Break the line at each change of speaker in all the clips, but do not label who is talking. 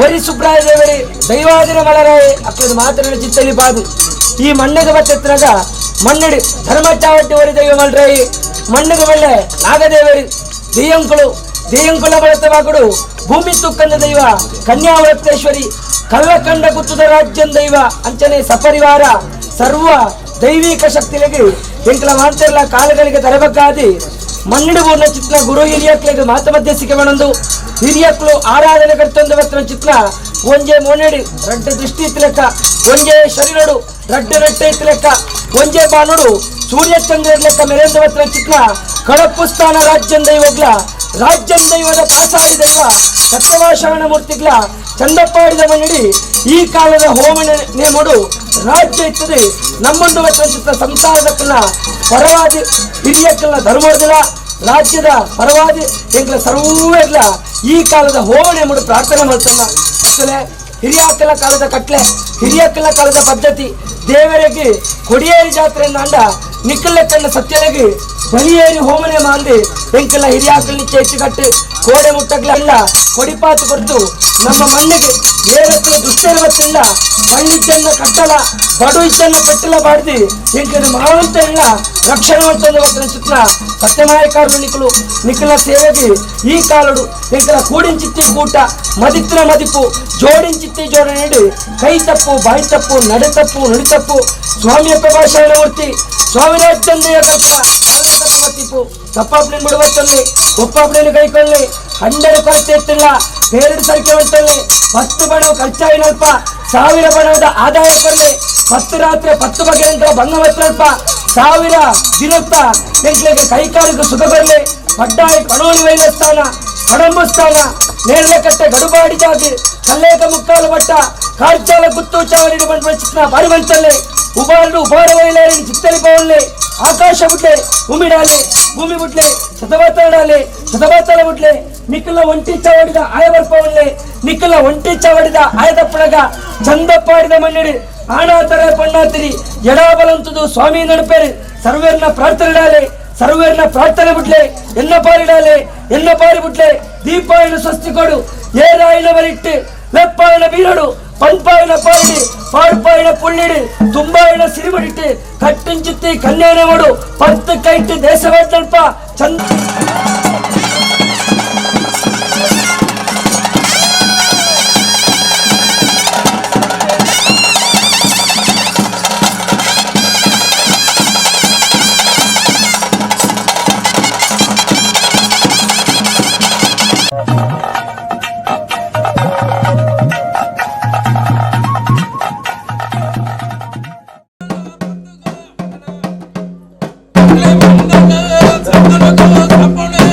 ಒರಿ ಸುಬ್ರಾಯ ದೇವರೇ ದೈವಾದಿನ ಮಲರಾಯ ಅಕ್ಕದ ಮಾತ್ರ ಚಿತ್ತಲಿ ಬಾದು ಈ ಮಣ್ಣಿಗೆ ಬತ್ತೆತ್ತನಾಗ ಮಣ್ಣಡಿ ಧರ್ಮಚಾವಟ್ಟಿ ಒರಿ ದೈವ ಮಲ್ರಾಯಿ ಮಣ್ಣಿಗೆ ಬಳ್ಳೆ ನಾಗದೇವರಿ ದೆಯ್ಯಂಕುಳು ದೆಯ್ಯಂಕುಳ ಬಳತವಾಗುಡು ಭೂಮಿ ತುಕ್ಕಂದ ದೈವ ಕನ್ಯಾವ್ರತೇಶ್ವರಿ ಕಳ್ಳಕಂಡ ಗುತ್ತದ ರಾಜ್ಯಂ ದೈವ ಅಂಚನೆ ಸಪರಿವಾರ ಸರ್ವ ದೈವಿಕ ಶಕ್ತಿಗಳಿಗೆ ಎಂಕಲ ಮಾಂತೆರ್ಲ ಕಾಲಗಳಿಗೆ ತರಬೇಕಾದಿ ಮಣ್ಣಿಡು ಪೂರ್ಣ ಚಿತ್ರ ಗುರು ಹಿರಿಯಕ್ಲಿಗೆ ಮಾತ ಮಧ್ಯ ಸಿಕ್ಕಬಣಂದು ಹಿರಿಯಕ್ಲು ಆರಾಧನೆ ಕರ್ತೊಂದು ಬತ್ತಿನ ಚಿತ್ರ ಒಂಜೆ ಮೊನೆಡಿ ರಡ್ಡ ದೃಷ್ಟಿ ಇತ್ತಲೆಕ್ಕ ಒಂಜೆ ಶರೀರಡು ರಡ್ಡ ರಟ್ಟೆ ಇತ್ತಲೆಕ್ಕ ಒಂಜೆ ಬಾನುಡು ಸೂರ್ಯ ಚಂದ್ರ ಲೆಕ್ಕ ಮೆರೆಂದು ಬತ್ತಿನ ಚಿತ್ರ ಕಡಪು ಸ್ಥಾನ ರಾಜ್ಯಂ ದೈವಗ್ಲ ರಾಜ್ಯಂ ದೈವದ ಪಾಸಾಡಿ ದೈವ ಸತ್ಯವಾಶರಣ ಮೂರ್ತಿಗ್ಲ ಚಂದಪ್ಪಾಡಿದ ಮಣ್ಣಿಡಿ ಈ ಕಾಲದ ಹೋಮ ನೇಮಡು ರಾಜ್ಯ ಇತ್ತದೆ ನಮ್ಮೊಂದು ಬತ್ತಿನ ಸಂಸಾರದ ಪರವಾದಿ ಹಿರಿಯಕ್ಕಲ್ಲ ಧರ್ಮೋದಿಲ್ಲ ರಾಜ್ಯದ ಪರವಾದಿ ಎಂಕ್ಲ ಸರ್ವೆಗ್ಲ ಈ ಕಾಲದ ಹೋಮ ನೇಮಡು ಪ್ರಾರ್ಥನೆ ಮಾಡ್ತಾನ. ಅಷ್ಟೇ ಹಿರಿಯಾಕಲ ಕಾಲದ ಕಟ್ಲೆ ಹಿರಿಯಕ್ಕಲ ಕಾಲದ ಪದ್ಧತಿ ದೇವರಿಗೆ ಕೊಡಿಯೇರಿ ಜಾತ್ರೆ ಅಂಡ ನಿಕ್ಕಲೆಕ್ಕಣ್ಣ ಸತ್ಯಲೆಗೆ ಬಲಿಯೇರಿ ಹೋಮನೆ ಮಾಂದಿ ಎಂಕೆಲ್ಲ ಹಿರಿಯಾಕಲ್ ನಿಚ್ಚೆ ಕಟ್ಟು ಕೋಡೆ ಮುಟ್ಟಗ್ಲ ಕೊಡಿಪಾತು ಕೊಡ್ತು ನಮ್ಮ ಮಣ್ಣಿಗೆ ಏರಕ್ಕಲು ದುಷ್ಟರು ಬತ್ತಿಲ್ಲ ಮಣ್ಣಿಚ್ಚನ್ನ ಕಟ್ಟಲ ಬಡು ಇಚ್ಚನ್ನ ಪೆಟ್ಟಲ ಬಾಡ್ದಿ ಎಂಕದು ಮಾವಂತ ಇಲ್ಲ ರಕ್ಷಣೆ ಮಾಡ್ತಂದು ಬತ್ತಿನ ಚಿತ್ರ ಸತ್ಯನಾಯಕರು ನಿಕ್ಕಲು ನಿಕ್ಕಲ ಸೇವೆಗೆ ಈ ಕಾಲಡು ಎಂಕಲ ಕೂಡಿಂಚಿತ್ತಿ ಕೂಟ ಮದಿತ್ತಿನ ಮದಿಪು ಜೋಡಿಂಚಿತ್ತಿ ಜೋಡಣೆ ಕೈ ತಪ್ಪು ಬಾಯಿ ತಪ್ಪು ನಡೆ ತಪ್ಪು ನುಡಿ ತಪ್ಪು ಸ್ವಾಮಿಯ ಪ್ರಭಾಷಣ ಮೂರ್ತಿ ಸ್ವಾಮಿರಾಜಚಂದ್ರಯ ಕಲ್ಪನ ತಪ್ಪು ತಪ್ಪಾಪ್ಲೇನು ಬಿಡುವತ್ತಲ್ಲಿ ಒಪ್ಪಾಪ್ಲೇನು ಕೈಕೊಳ್ಳಿ ಹಂಡೆಡು ಕೊರತೆ ಇತ್ತಿಲ್ಲ ಬೇರೆಡು ಸಂಖ್ಯೆ ಉಂಟಲ್ಲಿ 10 ಬಣ ಖರ್ಚಾಯಿನಲ್ಪ 1000 ಬಣದ ಆದಾಯ ಕೊರಲಿ 10 ರಾತ್ರಿ 10 ಬಗೆ ಭಂಗವತ್ತಲ್ಪ 1000 ದಿನತ್ತ ಎಂಕ್ಲಿಗೆ ಕೈಕಾಲಿಗೆ ಸುಖ ಬರಲಿ ಪಡ್ಡಾಯಿ ಪಣೋಳಿ ವೈಲ ಸ್ಥಾನ ಕಡಂಬು ಸ್ಥಾನ ನೇರಳೆ ಗಡುಬಾಡಿ ಜಾಗಿ ಕಲ್ಲೇಕ ಮುಕ್ಕಾಲು ಮಟ್ಟ ಕಾರ್ಚಾಲ ಗುತ್ತು ಚಾವಡಿ ಚಿತ್ರ ಬಾರಿ ಮಂಚಲ್ಲಿ ಉಬಾರಡು ಉಬಾರ ವೈಲಾರಿ ಚಿತ್ತಲಿ ಪವನ್ಲಿ ಆಕಾಶ ಬುಟ್ಲೆ ಉಮಿಡಾಲಿ ಭೂಮಿ ಬುಟ್ಲೆ ಶತಮಾತನಾಡಲಿ ಶತಮಾತನ ಬುಟ್ಲೆ ನಿಕ್ಕಲ ಒಂಟಿ ಚಾವಡಿದ ಆಯ ಬರ್ಪವನ್ಲೆ ನಿಕ್ಕಲ ಒಂಟಿ ಚಾವಡಿದ ಆಯದಪ್ಪಣಗ ಚಂದಪ್ಪಾಡಿದ ಮಣ್ಣಿಡಿ ಆಣಾತರ ಪಣ್ಣಾತಿರಿ ಎಡಾಬಲಂತದು ಸ್ವಾಮಿ ನಡುಪೇರಿ ಸರ್ವೇರ್ನ ಪ್ರಾರ್ಥನೆ ಸರ್ವೇರ್ನ ಪ್ರಾರ್ಥನೆ ಬುಟ್ಲೆ ಎನ್ನ ಪಾರಿಡಾಲೆ ಎನ್ನ ಪಾರಿ ಬುಟ್ಲೆ ದೀಪಾಯನ ಸ್ವಸ್ತಿ ಕೊಡು ಏರಾಯಿನ ಬರಿಟ್ಟು ಲೆಪ್ಪಾಯನ ಬೀರಡು ಪಂಪಾಯನ ಪಾರಿಡಿ ಪಾಡ್ಪಾಯನ ಪುಳ್ಳಿಡಿ ತುಂಬಾಯನ ಸಿರಿಮಡಿಟ್ಟು ಕಟ್ಟಿಂಚಿತ್ತಿ ಕನ್ಯಾನ ಮಾಡು 10 ಕೈಟ್ಟು ದೇಶವಾದಲ್ಪ ಚಂದ
Apple.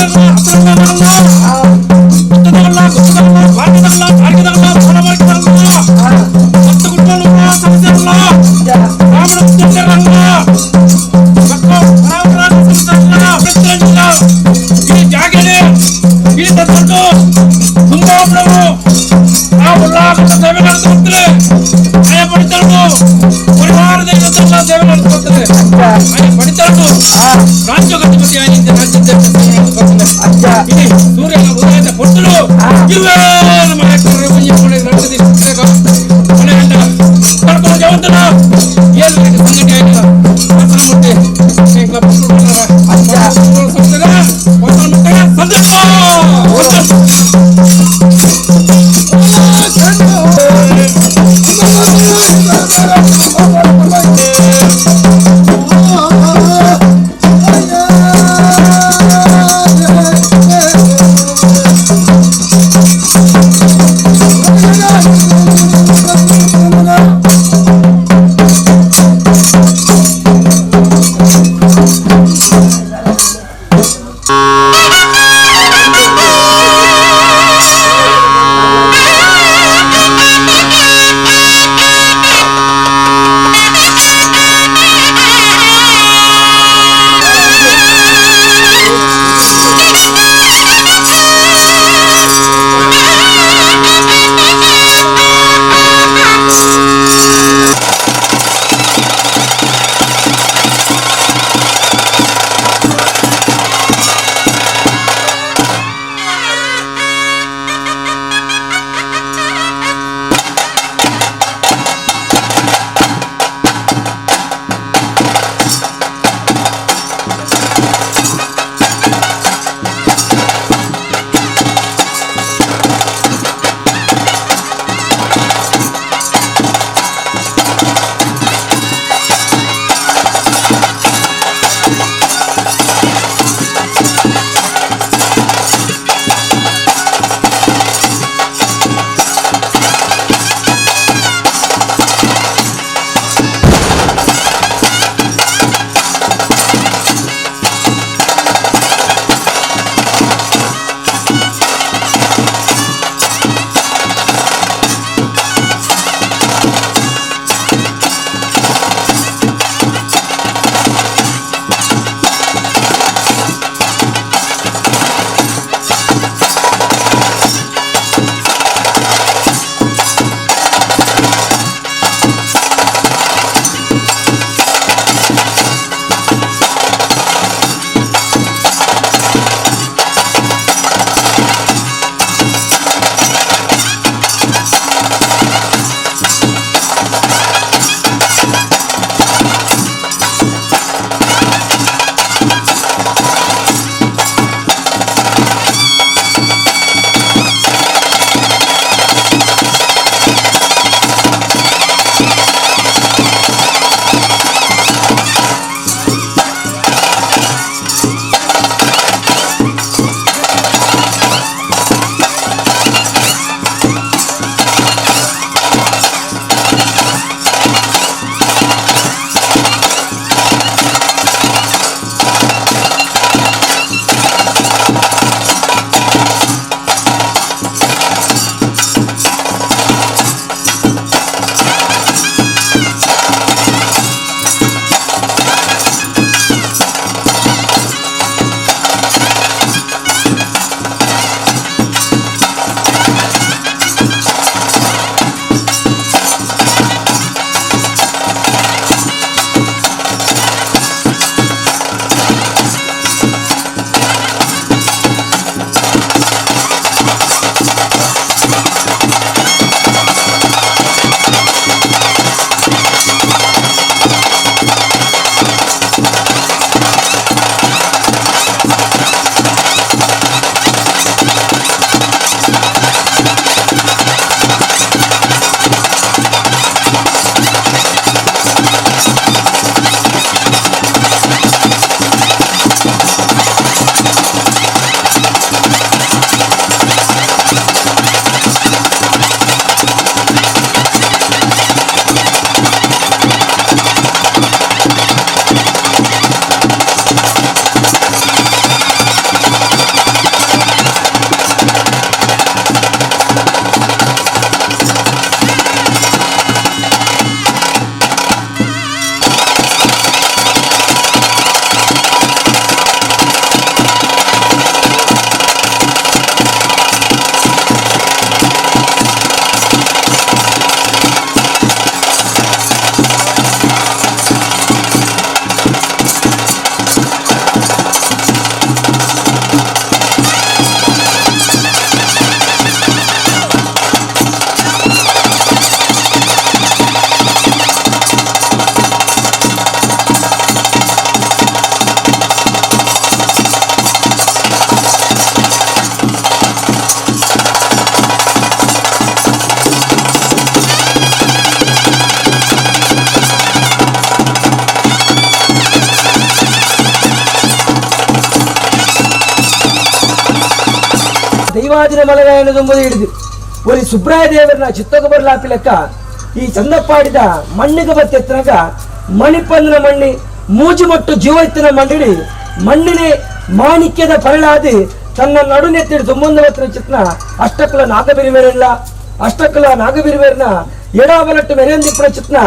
Yeah.
ದೈವಾದಿನ ಮಲಗಾಯನ ದುಂಬುದು ಹಿಡಿದು ಒಲಿ ಸುಬ್ರಾಯ ದೇವರನ್ನ ಚಿತ್ತೊಗ ಬರ್ಲಾಪಿ ಲೆಕ್ಕ ಈ ಚಂದಪ್ಪಾಡಿದ ಮಣ್ಣಿಗೆ ಬತ್ತೆತ್ತನಾಗ ಮಣಿಪಂದನ ಮಣ್ಣಿ ಮೂಜುಮೊಟ್ಟು ಜೀವೈತ್ತಿನ ಮಂಡಿಡಿ ಮಣ್ಣಿನೇ ಮಾಣಿಕ್ಯದ ಪರಳಾದಿ ತನ್ನ ನಡುನೆತ್ತಿಡು ತುಂಬೊಂದು ಬತ್ತಿನ ಚಿತ್ನ ಅಷ್ಟಕ್ಕಲ ನಾಗಬಿರಿಮೇರಿಲ್ಲ ಅಷ್ಟಕ್ಕಲ ನಾಗಬಿರಿಮೇರಿನ ಎಡಾಬಲಟ್ಟು ಮೆರೆಯಂದಿಪ್ಪನ ಚಿತ್ನ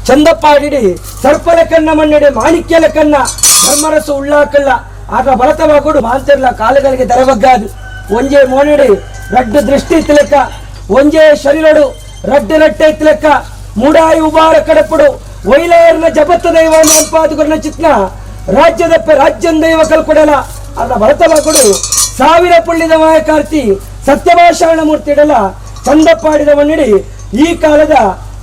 ಚಂದಪ್ಪಾಡಿಡಿ ಸರ್ಪಲ ಕನ್ನ ಮಣ್ಣಿಡಿ ಮಾಣಿಕ್ಯಲ ಕನ್ನ ಧರ್ಮರಸು ಉಳ್ಳಾಕಲ್ಲ ಆಗ ಬಲತವಾಗುಡು ಮಾಂತಿರ್ಲ ಕಾಲುಗಳಿಗೆ ದರಬಗ್ಗಾದು ಒಂಜೆ ಮೋನಿಡಿ ರಡ್ಡು ದೃಷ್ಟಿ ತಿಲಕ ಒಂಜೆ ಶರೀರಡು ರಡ್ಡು ರಟ್ಟೆ ತಿಲಕ ಮೂಡಾಯಿ ಉಬಾರ ಕಡಪುಡು ಒಯ್ಲಾಯರ್ನ ಜಪತ್ತ ದೈವ ಅನ್ಪಾದುಗುರ್ನ ಚಿತ್ನ ರಾಜ್ಯದಪ್ಪ ರಾಜ್ಯಂ ದೈವ ಕಲ್ಕೊಡಲ ಅಲ್ಲ ಭರತವಾಗುಡು ಸಾವಿರ ಪುಳ್ಳಿದ ಮಾಯಕಾರ್ತಿ ಸತ್ಯಭಾಷಾಣ ಮೂರ್ತಿ ಇಡಲ ಚಂದಪ್ಪಾಡಿದ ಮಣ್ಣಿಡಿ ಈ ಕಾಲದ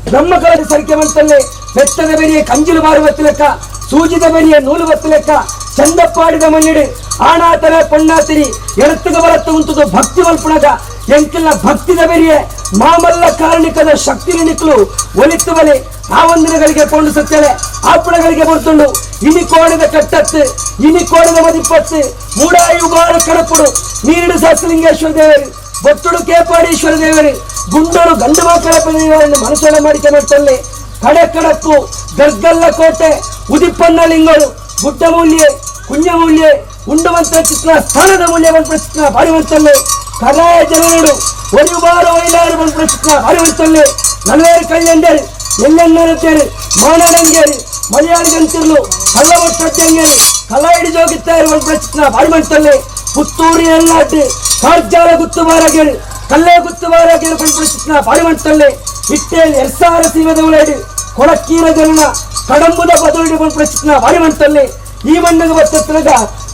ಬ್ರಹ್ಮಕಲದ ಸರಿಕೆ ಮಂತಲ್ಲೇ ಬೆತ್ತದ ಬೆರಿಯ ಕಂಜಿಲು ಬಾರುವ ತಿಲಕ ಸೂಜಿದ ಬೆರಿಯ ನೂಲು ಬತ್ತಲೆಕ್ಕ ಚಂದಪ್ಪಾಡಿದ ಮಣ್ಣಿಡಿ ಆಣಾತನ ಪೊಣ್ಣಾತಿರಿ ಎಳತ್ತಗ ಬರತ್ತ ಉಂಟುದು ಭಕ್ತಿ ಮಲ್ಪುಣಗ ಎಂಕಿಲ್ಲ ಭಕ್ತಿದ ಬೆರಿಯೆ ಮಾಮಲ್ಲ ಕಾರಣಿಕದ ಶಕ್ತಿ ನಿಕ್ಕಲು ಒಲಿತ್ತು ಬಲೆ ಆ ಒಂದಿನಗಳಿಗೆ ಕೊಂಡು ಸತ್ತಲೆ ಆಪಣಗಳಿಗೆ ಬರ್ತುಂಡು ಇನಿ ಕೋಣದ ಕಟ್ಟತ್ತು ಇನಿ ಕೋಣದ ಮದಿಪ್ಪತ್ತು ಮೂಡಾಯಿ ಉಬಾರ ಕಡಪುಡು ನೀರಿಡು ಸಹಸ್ರಲಿಂಗೇಶ್ವರ ದೇವರು ಬೊಟ್ಟುಡು ಕೇಪಾಡೀಶ್ವರ ದೇವರು ಗುಂಡರು ಗಂಡು ಮಕ್ಕಳ ದೇವರನ್ನು ಮನಸ್ಸೋಣ ಮಾಡಿಕೆ ಮಾಡ್ತಲ್ಲೇ ಕಡೆ ಕಡಪ್ಪು ಗರ್ಗಲ್ಲ ಕೋಟೆ ಉದಿಪ್ಪನ್ನ ಲಿಂಗರು ಗುಡ್ಡ ಮೂಲ್ಯೆ ಕುಂಜ ಮೂಲ್ಯೆ ಉಂಡುವಂತ ಚಿತ್ರ ಸ್ಥಾನದ ಮೂಲ್ಯ ಬಂದ್ಬಿಡ ಚಿತ್ರ ಬಾರಿವಂತಲ್ಲೇ ಕರಾಯ ಜನರುಡು ಒರಿಯುಬಾರ ಒಯ್ಲಾರು ಬಂದ್ಬಿಡ ಚಿತ್ರ ಬಾರಿವಂತಲ್ಲೇ ನಲ್ವೇರು ಕಳ್ಳೆಂದೇರು ಎಲ್ಲೆನ್ನರುತ್ತೇರು ಮಾನಡಂಗೇರು ಮಲಯಾಳಿಗಂತಿರ್ಲು ಕಳ್ಳವಟ್ಟಂಗೇರು ಕಲಾಯಿಡಿ ಜೋಗಿತ್ತಾರು ಬಂದ್ಬಿಡ ಚಿತ್ರ ಬಾರಿವಂತಲ್ಲೇ ಪುತ್ತೂರು ಎಲ್ಲಾட்டு ಕಾರ್ಜಾಲ ಗುತ್ತುಬಾರಗೇರು ಕಲ್ಲೇ ಗುತ್ತುಬಾರಗೇರು ಬಂದ್ಬಿಡ ಚಿತ್ರ ಬಾರಿವಂತಲ್ಲೇ ಇಟ್ಟೇಲ್ ಎರ್ಸಾರ ಸೀಮದ ಉಳಾಡಿ ಕೊಳಕ್ಕೀರ ಜನನ ಕಡಂಬುದ ಬದಲಿಡಿ ಬಂದ್ಬಿಡ ಚಿತ್ರ ಬಾರಿವಂತಲ್ಲೇ ಈ ಮಣ್ಣಿಗೆ ಬತ್ತತ್ನಗ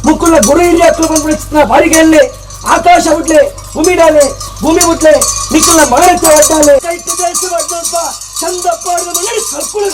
ಮುಕ್ಕುಲ ಗುರು ಹಿರಿಯಕ್ಲು ಬಂದ್ಬಿಡ ಚಿತ್ರ ಬಾರಿಗೆಲ್ಲೇ ಆಕಾಶ ಉಡ್ಲೆ ಭೂಮಿಡಾಲೆ ಭೂಮಿ ಉಡ್ಲೆ ನಿಕ್ಕುಲ ಮಾರಕ ಒಡ್ಡಾಲೆ ಕೈತು ದೇಶ ಒಡ್ಡಪ್ಪ ಚಂದಪ್ಪ ಸರ್ಕುಳ.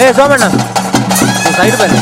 ಏ ಸೋಮಣ್ಣ, ಸೈಡ್ ಬನ್ನಿ.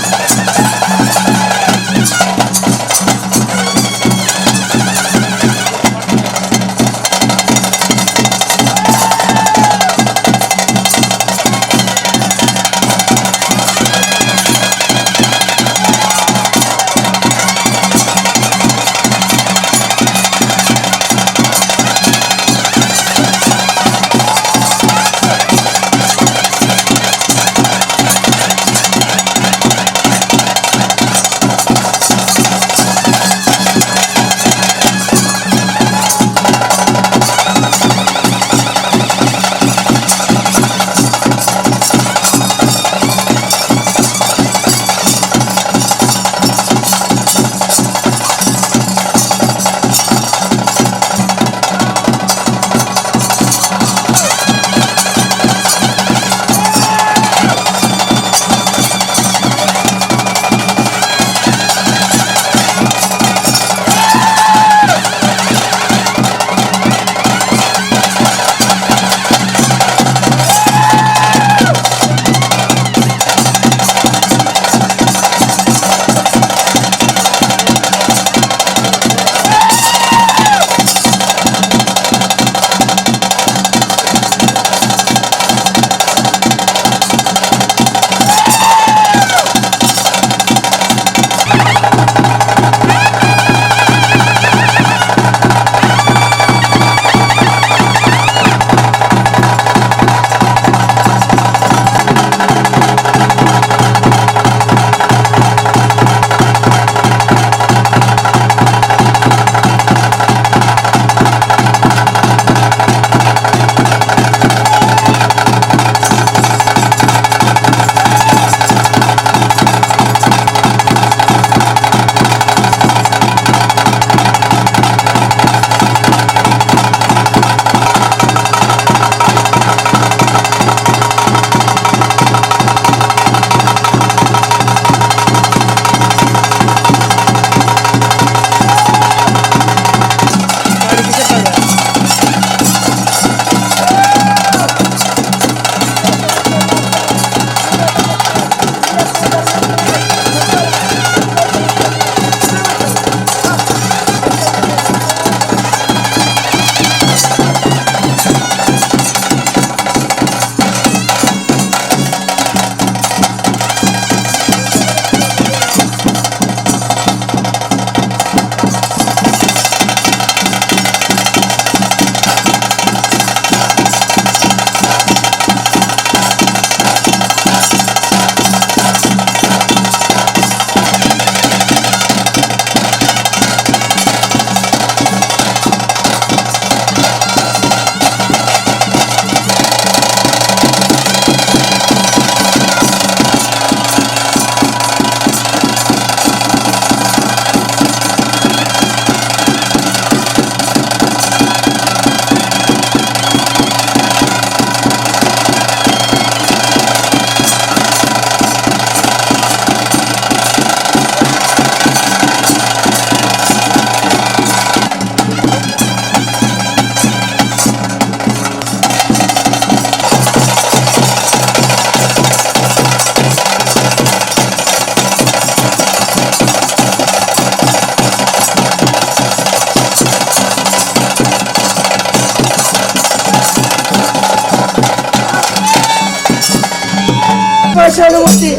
ಸತ್ಯಭಾಷಾನುಮೂರ್ತಿ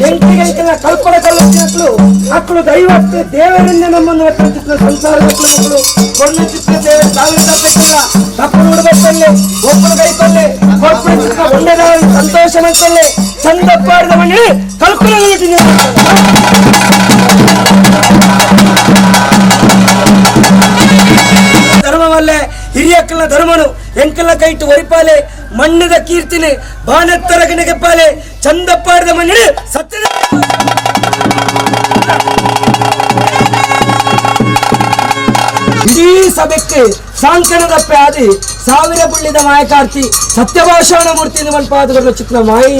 ಎಂಟಿಗೈಕಲ್ಲ ಕಲ್ಪನ ಕಲ್ಲುತ್ತಿನట్లు ಅಕ್ಕಳು ದೈವಕ್ಕೆ ದೇವರಿಂದ ನಮ್ಮನ್ನು ಒಟ್ಟಿನ ಸಂಸಾರದ ಮಕ್ಕಳು ಕೊರ್ಣ ಚಿತ್ರ ದೇವರ ಸಾವಿರ ತಪ್ಪಿಲ್ಲ ತಪ್ಪು ನೋಡಬೇಕಲ್ಲಿ ಒಬ್ಬನ ಕೈಕೊಳ್ಳಿ ಕೊಪ್ಪಳ ಚಿತ್ರ ಒಂಡೆದ ಸಂತೋಷ ಮಂತಲ್ಲಿ ಚಂದಪ್ಪಾಡಿದ ಮನೆ ಕಲ್ಪನ ಧರ್ಮವಲ್ಲೇ ಹಿರಿಯಕ್ಕಲ ಧರ್ಮನು ಎಂಕಲ ಕೈಟು ಒರಿಪಾಲೆ ಮಣ್ಣದ ಕೀರ್ತಿನಿ ಬಾನತ್ತರ ಗಣಗೆಪ್ಪಾಲೆ ಚಂದಪ್ಪಾಡಿದ ಮಣ್ಣಿನ ಸತ್ಯದ ಇಡೀ ಸಭೆಕ್ಕೆ ಸಾಂಕಣದಪ್ಪೆ ಆದಿ ಸಾವಿರ ಬುಳ್ಳಿದ ಮಾಯಕಾರ್ತಿ ಸತ್ಯಭಾಷಣ ಮೂರ್ತಿ ಮನ್ಪಾದಗಳ ಚಿತ್ರ ಮಾಯಿ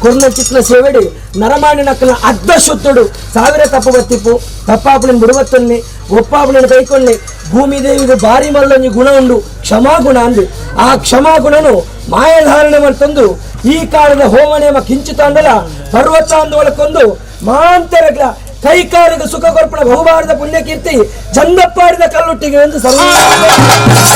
ಕೊರ್ನ ಚಿತ್ರ ಸೇವೆಡಿ ನರಮಾಣಿ ನಕ್ಕಲ ಅರ್ಧ ಶುದ್ಧುಡು ಸಾವಿರ ತಪ್ಪು ಬತ್ತಿಪ್ಪು ತಪ್ಪಾಪುಳಿನ ಬುಡುವತ್ತನ್ನಿ ಒಪ್ಪಾಪುಳಿನ ಕೈಕೊಳ್ಳಿ ಭೂಮಿ ದೇವಿಗೆ ಬಾರಿ ಮಲ್ಲೊಂಜಿ ಗುಣ ಉಂಡು ಕ್ಷಮಾಗುಣ ಅಂದು ಆ ಕ್ಷಮಾಗುಣನು ಮಾಯಧಾರಣೆ ಮಂತಂದು ಈ ಕಾಲದ ಹೋಮನೇಮ ಕಿಂಚಿತಾಂಡಲ ಪರ್ವತಾಂದೋಳಕ್ಕೊಂದು ಮಾಂತರಗ್ಲ ಕೈಕಾಲಿಗೆ ಸುಖ ಕೊರ್ಪಣ ಬಹುಬಾರದ ಪುಣ್ಯಕೀರ್ತಿ ಚಂದಪ್ಪಾಡಿದ ಕಲ್ಲುಟ್ಟಿಗೆ ಎಂದು ಸರ್ವ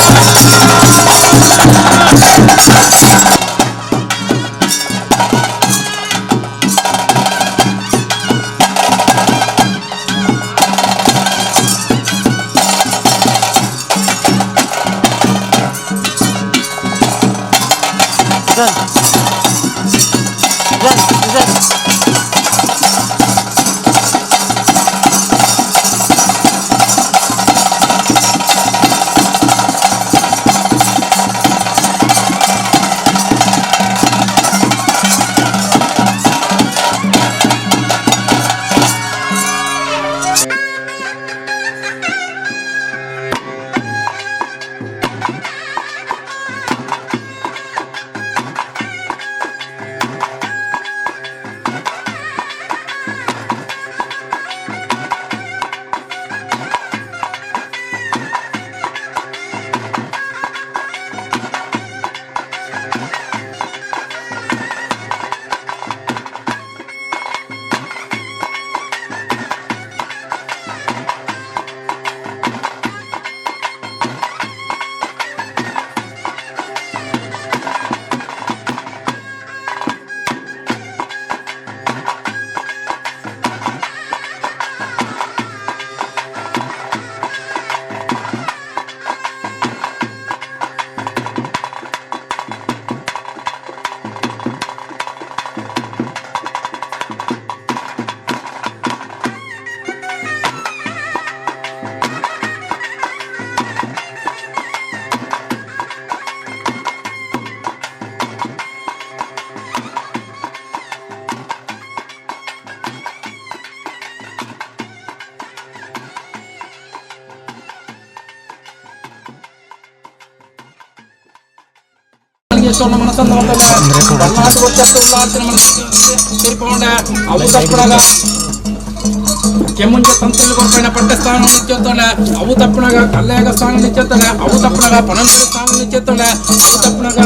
ಕೆಮ್ಮುಂಜ ತಂತ್ರಿಲು ಕೊರ್ಪೈನ ಪಟ್ಟ ಸ್ಥಾನ ನಿಚ್ಚೊತ್ತೋಳೆ ಅವು ತಪ್ಪಣಗ ಕಲ್ಯಾಗ ಸ್ಥಾನ ನಿಚ್ಚೊತ್ತೋಳೆ ಅವು ತಪ್ಪಣಗ ಪನಂತರ ಸ್ಥಾನ ನಿಚ್ಚೊತ್ತೋಳೆ ಅವು ತಪ್ಪಣಗ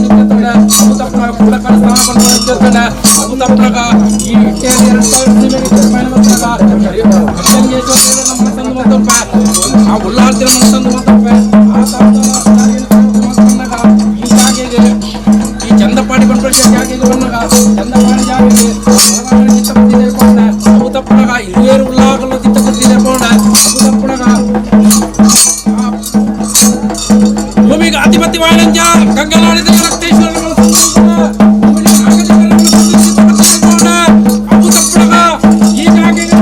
ನಿಚ್ಚೊತ್ತೋಳೆ ಅವು ತಪ್ಪಣಗ ಕುಡಕರ ಸ್ಥಾನ ಬಂದು ನಿಚ್ಚೊತ್ತೋಳೆ ಅವು ತಪ್ಪಣಗ ಈ ಇಟ್ಟೆಯಲ್ಲಿ 2000 ಪೈನ ಬಂದಾಗ ನಮ್ಮ ತಂದು ಬಂತಪ್ಪ ಆ ಉಲ್ಲಾರ್ತಿನ ನಮ್ಮ ತಂದು ಬಂತಪ್ಪ ಆ ತಾತ ಈ ಜಾಗೆಗೆ ಈ ಚಂದಪಾಡಿ ಬಂದ್ಬಿಟ್ಟು ಜಾಗೆಗೆ ಬಂದಾಗ ಚಂದಪಾಡಿ ಜಾಗೆಗೆ ಅವು ತಪ್ಪಣಗ ಇರುವೇರು ಉಲ್ಲಾಗಲು ತಿತ್ತಪಟ್ಟಿದೆ ಪೋಣ ಅವು ತಪ್ಪಣಗ ಭೂಮಿಗೆ ಅಧಿಪತಿ ವಾಣಂಜ ಗಂಗಲಾಡಿದ ರಕ್ತೇಶ್ವರ ಅವು ತಪ್ಪಣಗ ಈ ಜಾಗೆಗೆ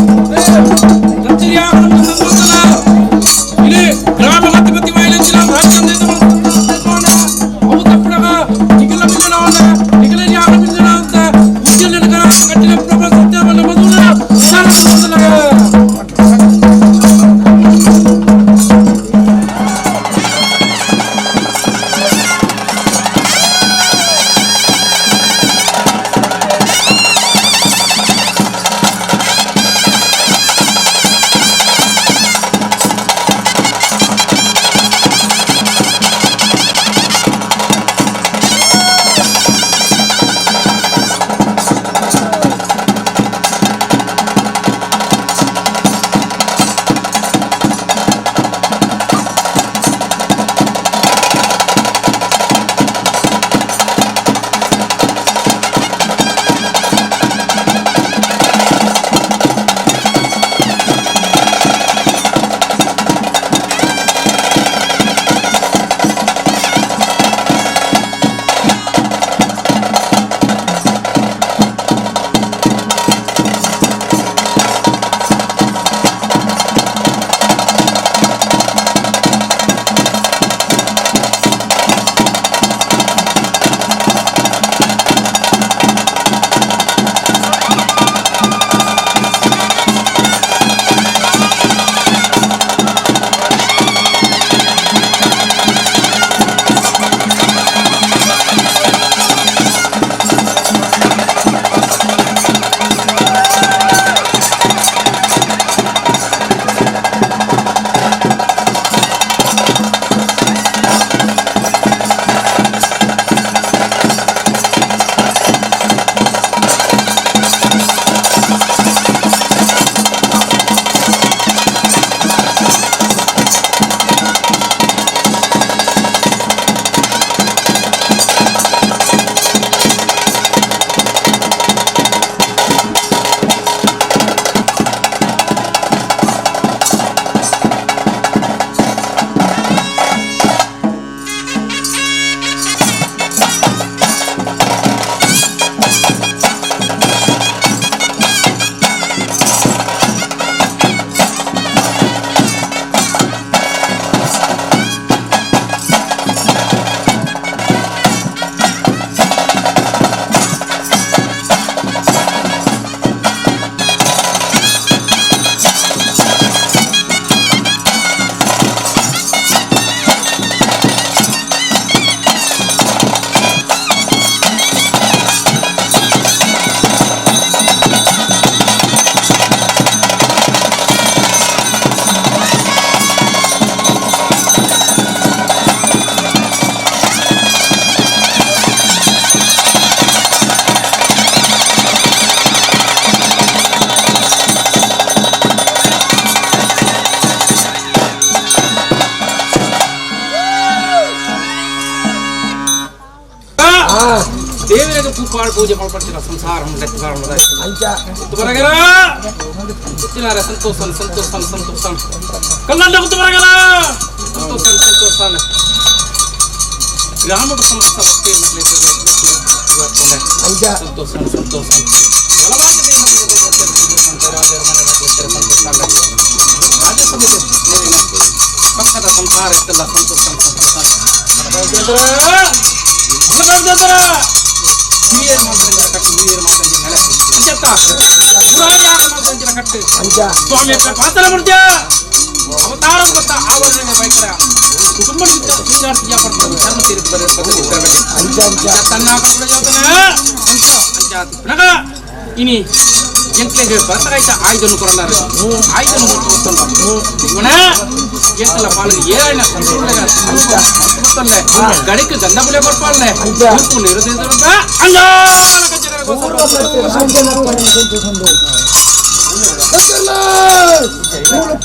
ಇಲ್ಲಿ ಗ್ರಾಮ ಅಧಿಪತಿ ವಾಯಂಜ ಅವು ತಪ್ಪಣಗ ನಿಗಲ ಮಿಂಜಣ ನಿಗಲ ಯಾರ ಮಿಂಜಣ ಅಂತ ಉಜ್ಜಲ ಕಟ್ಟಿನ ಪ್ರಭಾ ಸತ್ಯವನ್ನ ಮಧುರ. ಬೊಲ್ಪಾಡು ಪೂಜೆ ಮಾಡ್ಪಡ್ತೀರ ಸಂಸಾರ ಬರಗರ ಸಂತೋಷ ಸಂತೋಷ ಸಂತೋಷ ಕಲ್ಲಂಡ ಗುತ್ತು ಬರಗರ ಸಂತೋಷ ಸಂತೋಷ ಗ್ರಾಮದ ಸಮಸ್ತ ಭಕ್ತಿ ಸಂತೋಷ ಸಂತೋಷ ರಾಜ್ಯಸಭೆ ಪಕ್ಕದ ಸಂಸಾರ ಇತ್ತಲ್ಲ ಸಂತೋಷ ಸಂತೋಷ ಸ್ವಾಮಿ ಪಾತ್ರ ಮುರ್ಜ ಅವತಾರ ಗೊತ್ತಾ ಆವರಣೆ ಬೈಕರ ಕುಟುಂಬ ಧರ್ಮ ತನ್ನ ಇನಿ ಎಂಕ್ಲೆಗೆ ಬರ್ತಗಾಯ್ತ ಆಯ್ದನ್ನು ಕೊರಂದಾರೆ ಆಯ್ದನ್ನು ಕೊಟ್ಟು ಇವನ ಎಂಕಲ ಪಾಲಿಗೆ ಏನ ಸಂತೋಷ ಗಡಿக்கு ಗಂಧ ಬುಲೆ ಕೊಡ್ಪಾಳೆ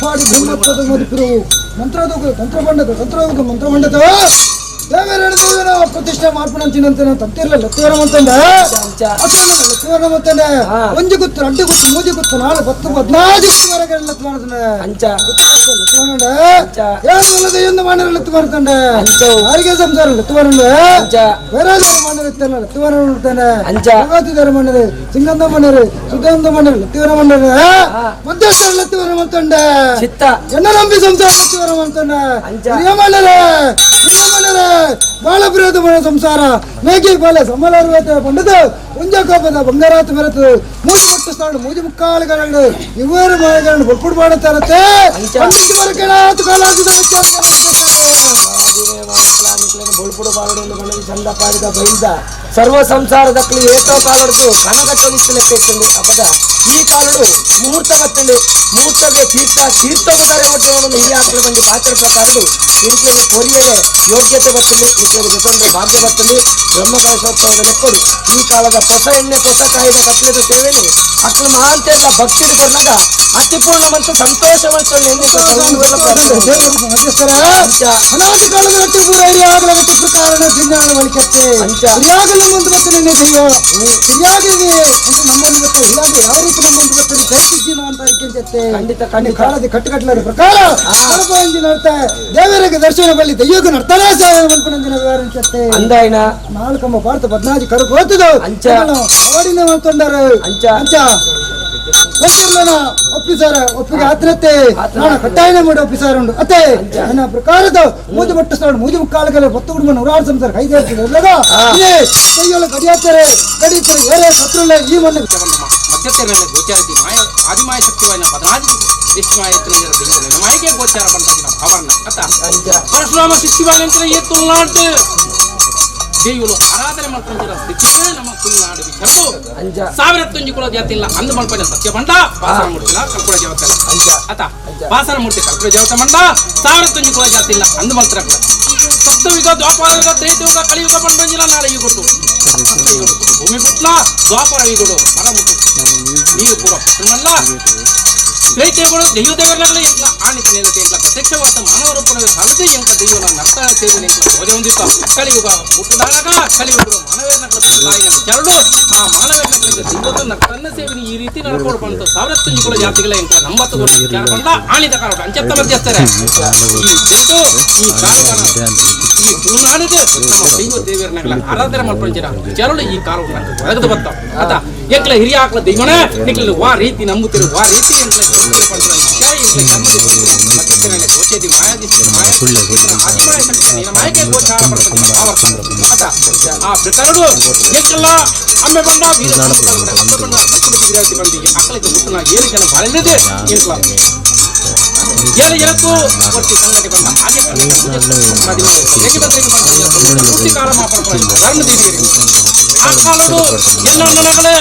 ಪಾಡಿ ಬ್ರಹ್ಮತ್ವದ ಮದುಪಿರುವು ಮಂತ್ರದ ತಂತ್ರಬಂಡದ ತಂತ್ರಯೋಗ ಮಂತ್ರಬಂಡದ ದೇವರ ಪ್ರತಿಷ್ಠೆ ಮಾಡ್ಪಣಂಚಿನಂತೆ ತಂತಿರ್ಲ ಲತ್ತೀವರಮಂತಂಡ ಲತ್ತೀವರಮಂತಂಡ ಒಂಜಿ ಗುತ್ತು ರಡ್ಡು ಗುತ್ತು ಮೂಜಿ ಗುತ್ತು ನಾಲ್ಕು ಪತ್ತು ಹದಿನಾಲ್ಕು ಗುತ್ತು ವರೆಗೆ ಲತ್ತಿ ಮಾಡ್ತಂಡೆ ಎಂದು ಮಾನರ ಲತ್ತಿ ಮಾಡ್ತಂಡೆ ಆರಿಗೆ ಸಂಸಾರ ಲತ್ತಿ ಮಾಡಂಡೆ ವೈರಾಜರ ಮಾನರ ಇತ್ತಲ್ಲ ಲತ್ತಿ ಮಾಡ್ತಾನೆ ಭಗವತಿದಾರ ಮಣ್ಣರು ಸಿಂಗಂದ ಮಣ್ಣರು ಸುಧಾಂದ ಮಣ್ಣರು ಲತ್ತೀವರ ಮಣ್ಣರು ಮಧ್ಯಸ್ಥರ ಲತ್ತೀವರ ಮಾಡ್ತಂಡೆ
ಚಿತ್ತ
ಎನ್ನ ನಂಬಿ ಸಂಸಾರ ಲತ್ತೀವರ ಮಾಡ್ತಂಡೆ ಹಿರಿಯ ಮಣ್ಣರೇ ಹಿರಿಯ ಮಣ್ಣರೇ ಬಾಳ ಪ್ರಿಯದ ಮನೆ ಸಂಸಾರ ಮೇಗಿ ಬಾಳೆ ಸಮಲಾರ್ವತೆ ಪಂಡದ ಉಂಜ ಕೋಪದ ಬಂಗಾರಾತ ಬರುತ್ತದೆ ಮೂಜಿ ಮುಟ್ಟು ಸ್ಥಾನ ಮೂಜಿ ಮುಕ್ಕಾಲುಗಳನ್ನು ಇವರು ಮಳೆಗಳನ್ನು ಬೊಕ್ಕುಡು ಮಾಡುತ್ತಾರತ್ತೆ
ಬೊಳ್ಪುಡು ಬಾಳುಡು ಮನವಿ ಚಂದ ಪಾಡಿದ ಬೈದ ಸರ್ವ ಸಂಸಾರದ ಏತೋ ಕಾಲುಡು ಕನಗಟ್ಟೊಲಿತ್ತು ಲೆಕ್ಕ ಇತ್ತಂడి ಅಪದ ಈ ಕಾಲುಡು ಮುಹೂರ್ತ ಬತ್ತಂడి ಮುಹೂರ್ತಗೆ ತೀರ್ಥ ತೀರ್ಥೋಗುತ್ತಾರೆ ಒಟ್ಟು ಹಿರಿಯ ಆಕಳು ಬಂದು ಪಾತ್ರ ಪ್ರಕಾರಡು ಇಂಟ್ಲಿಗೆ ಕೊರಿಯದೆ ಯೋಗ್ಯತೆ ಬತ್ತಂಡಿ ಇಂಟ್ಲಿಗೆ ಜೊತೆ ಭಾಗ್ಯ ಬತ್ತಂಡಿ ಬ್ರಹ್ಮಕಲಶೋತ್ಸವದ ಲೆಕ್ಕಡು ಈ ಕಾಲದ ಹೊಸ ಎಣ್ಣೆ ಹೊಸ ಕಾಯಿದ ಕತ್ಲೆದ ಸೇವೆನಿ ಅಕ್ಲು ಮಹಾಂತೆಲ್ಲ ಭಕ್ತಿ ಕೊಡ್ನಾಗ ಅತಿಪೂರ್ಣ ಮತ್ತು ಸಂತೋಷ
ಅನಾದಿ ಕಾಲದ ರಟ್ಟಿ ಪೂರ ಹಿರಿಯಾಗಲ ಪ್ರಕಾರ ಪಿಂಜಾಣ ಬಳಿಕತ್ತೆ ಹಿರಿಯಾಗಲ ನಮ್ಮೊಂದು ಬರ್ತದೆ ದೈವ ಹಿರಿಯಾಗಿದೆ ಅಂತ ನಮ್ಮೊಂದು ಬರ್ತದೆ ಹಿರಿಯಾಗ ಯಾವ ರೀತಿ ನಮ್ಮೊಂದು ಬರ್ತದೆ ಜೈಸಿದ್ದೀನ ಅಂತ ಅರಿಕೆಂಚತ್ತೆ
ಖಂಡಿತ ಖಂಡಿತ
ಕಾಲದ ಕಟ್ಟುಕಟ್ಟಲ ಪ್ರಕಾರ ಸ್ವಲ್ಪ ನಡ್ತಾ ದೇವರಿಗೆ ದರ್ಶನ ಬಳಿ ದೈವಕ್ಕೆ ನಡ್ತಾನೆ ಮನ್ಪನಂಜಿನ ವಿವರಿಂಚತ್ತೆ
ಅಂದಾಯನ
ನಾಲ್ಕಂಬ ಭಾರತ ಬದ್ನಾಜಿ ಕರುಪು ಹೋಗ್ತದ
ಅಂಚ
ಅವಡಿನ ಮಾಡ್ಕೊಂಡಾರ
ಅಂಚ
ಅಂಚ ಗೊತ್ತಿರ್ಲನ ಒಪ್ಪಿಸಾರ ಒಪ್ಪಿಗೆ ಆತನತ್ತೆ ನಾನು ಕಟ್ಟಾಯನ ಮಾಡಿ ಒಪ್ಪಿಸಾರ ಉಂಡು ಅತ್ತೆ ನನ್ನ ಪ್ರಕಾರದ ಮೂಜು ಬಟ್ಟು ಸ್ಥಳ ಮೂಜು ಮುಕ್ಕಾಲುಗಳ ಪತ್ತು ಕುಟುಂಬ ನೂರಾರು ಸಂಸಾರ ಕೈ ಕೈಯೊಳ ಕಡಿಯಾತಾರೆ ಕಡಿತಾರೆ ಏರೇ ಸತ್ರುಳ್ಳ ಈ ಮಣ್ಣು
ಮಧ್ಯತೆರಲ್ಲಿ ಗೋಚಾರಿಸಿ ಮಾಯ ಆದಿಮಾಯ ಶಕ್ತಿವಾಯಿನ ಪದನಾದಿ ದಿಷ್ಟಿಮಾಯ ಮಾಯಕ್ಕೆ ಗೋಚಾರ ಪಂಡ ಭಾವರ್ಣ ಅತ್ತ ಪರಶುರಾಮ ಶಿಷ್ಯವಾನಂತರ ಈ ತುಳುನಾಡು ದೇವರು ಆರಾಧನೆ ಮಾಡ್ಕೊಂಡಿರೋ ಸ್ಥಿತಿಯೇ ನಮ್ಮ ತುಳುನಾಡು ವಿಚಾರವು ಸಾವಿರ ತುಂಜಿ ಕುಲ ಜಾತಿ ಇಲ್ಲ ಅಂದು ಮಾಡ್ಕೊಂಡ ಸತ್ಯ ಬಂಡ ಬಾಸರ ಮೂರ್ತಿಲ ಕಲ್ಪುರ ದೇವತೆ ಅತ್ತ ಬಾಸರ ಮೂರ್ತಿ ಕಲ್ಪುರ ದೇವತೆ ಮಂಡ ಸಾವಿರ ತುಂಜಿ ಕುಲ ಜಾತಿ ಇಲ್ಲ ಅಂದು ಮಾಡ್ತಾರೆ ಸಪ್ತಯುಗ ದ್ವಾಪರಯುಗ ತ್ರೇತಯುಗ ಕಲಿಯುಗ ಬಂಡಿಲ್ಲ ನಾಳೆ ಯುಗಟ್ಟು ಭೂಮಿ ಪುಟ್ಲ ದ್ವಾಪರ ಯುಗಡು ಮರ ಮುಟ್ಟು ನೀರು ಪೂರ ಪಟ್ಟಣಲ್ಲ ತ್ರೇತಯುಗಗಳು ದೈವ ದೇವರನ್ನಾಗಲೇ ಎಂಕ್ಲ ಆಣಿತ ನೆಲತೆ ಎಂಕ್ಲ ಪ್ರತ್ಯಕ್ಷವಾದ ಮಾನವ ರೂಪದಲ್ಲಿ ಸಾಲದೆ ಎಂಕ ದೈವನ ನರ್ತ ಸೇವೆ ಎಂಕ್ಲ ಪೂಜೆ ಹೊಂದಿತ್ತ ಕಲಿಯುಗ ಹುಟ್ಟುದಾಳಗ ಕಲಿಯುಗರು ಮಾನವೇನಗಳ ತಾಯಿನ ವಿಚಾರಡು ಆ ಮಾನವೇನಗಳಿಗೆ ದೈವದ ನರ್ತನ್ನ ಸೇವೆನ ಈ ರೀತಿ ನಡ್ಕೊಂಡು ಬಂತು ಸಾವಿರ ತುಂಜಿಗಳ ಜಾತಿಗಳ ಎಂಕ್ಲ ನಂಬತ್ತು ವರ್ಷ ವಿಚಾರ ಬಂದ ಆಣಿತ ಕಾಲ ಅಂಚತ್ತ ಮಧ್ಯಸ್ಥರೆ ಈ ಜನತು ಈ ಕಾಲುವನ ಈ ತುಳುನಾಡಿಗೆ ನಮ್ಮ ದೈವ ದೇವರನ್ನಗಳ ಆರಾಧನೆ ಮಾಡ್ಕೊಂಡಿರ ವಿಚಾರಗಳು ಈ ಕಾಲವನ್ನು ಒದಗದು ಬರ್ತಾವ ಆತ ಎಂಕ್ಲ ಹಿರಿಯ ಆಕಳ ದೈವನೇ ನಿಕ್ಲ ವಾ ರೀತಿ ನಂಬುತ್ತೀರಿ ವಾ ರೀತಿ ಎಂಕ್ಲ ಆ ಪ್ರಕಾರಡು ಎಂಕಲ್ಲ ಅಮ್ಮೆ ಬಂದ ವೀರ ಬಂದ ಬಂದು ಅಕ್ಕಲಿಗೆ ಮುಟ್ಟನ ಏಳು ಜನ ಬಾಳಿದೆ ಎಂಕ್ಲ ಏಳು ಜನಕ್ಕೂ ಬರ್ತಿ ಸಂಗತಿ ಬಂದ ಹಾಗೆ ಆ ಕಾಲಡು ಎಲ್ಲ ನನಗಳೇ